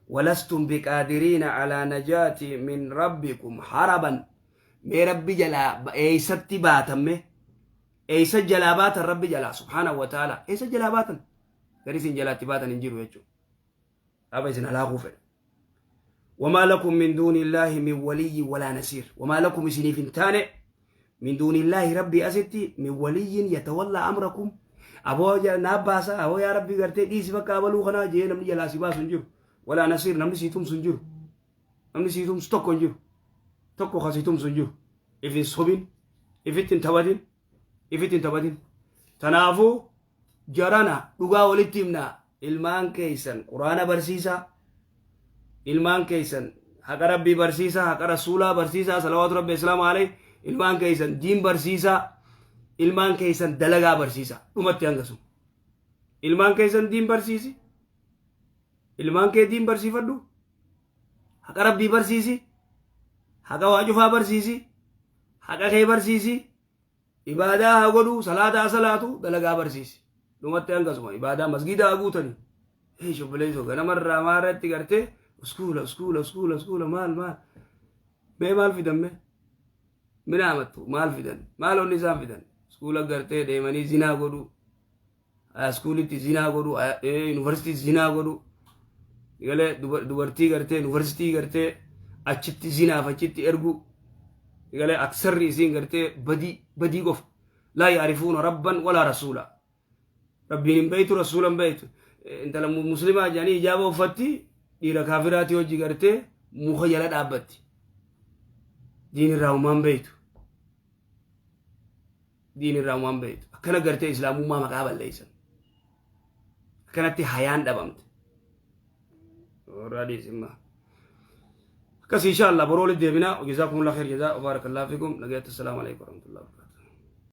[SPEAKER 3] ولستم بقادرين على نجاة من ربكم هربا. Mee Rabbi jalaa eeysatti baatamme? Eeysa jalaa baatan Rabbi jalaa سبحانه وتعالى? Eeysa jalaa baatan? Gari isin jalaatti baatan hin jiru jechuudha. Aba isin halaakuu fedha. وما لكم من دون الله من ولي ولا نصير. وما لكم إسني فنتان من دون الله، ربي أستي، من ولي يتولى أمركم. أبو ناباسا أبو يا ربي قرتي ديس بكا أبلو خنا جي نمني جلا سباس نجر ولا نصير. نمني سيتم سنجر، نمني سيتم ستوك نجر، tokko kasitum sun jiru. Ifin sobin, ifitti hin taphatin, ifitti hin taphatin. Tanaafuu jarana dhugaa walitti himnaa. Ilmaan keessan quraana barsiisaa, ilmaan keessan haqa Rabbii barsiisaa, haqa rasuulaa barsiisaa صلوات ربي وسلامه عليه. Ilmaan keessan diin barsiisaa, ilmaan keessan dalagaa barsiisaa. Dhumatti hangasu ilmaan keessan diin barsiisi. Ilmaan kee diin barsiifadhu, haqa Rabbii barsiisi, haqa waa cufaa barsiisi, haqa kee barsiisi. Ibaadaa haa godhu, salaata haa salaatu, dalagaa barsiisi. Dhumatti hangasuma ibaadaa masgiida haa guutanii. Ee shobboleessoo, ganamarraa maarratti gartee uskuula, uskuula, uskuula, uskuula, maal maal mee maal fidan? Mee mina amattu maal fidan? Maal onni isaan fidan? Uskuula gartee deemanii zinaa godhu, iskuulitti zinaa godhu, yuunivarsiitii zinaa godhu, galee dubartii gartee yuunivarsiitii gartee achitti zinaaf achitti ergu. Galee aksarri isiin gartee badii badii qofa. لا يعرفون ربا ولا رسولا. Rabbiin hin beeytu, rasuula hin beeytu. Intala muslimaa jedhanii ijaaba uffatti dhiira kaafiraati hojii gartee Muka jala dhaabbatti. Diin irraa uumaan beeytu. Diin irraa uumaan beeytu. Akkana gartee islaamummaa maqaa balleessan. Akkanatti hayaan dhabamte. Warraa dhiisimmaa. Akkas insha Allah boroo walitti deebina. Jazaakumullah khair jazaa. Barakallahu fiikum. Nagaatti. Assalaamu alaikum warahmatullahi wabarakatuh.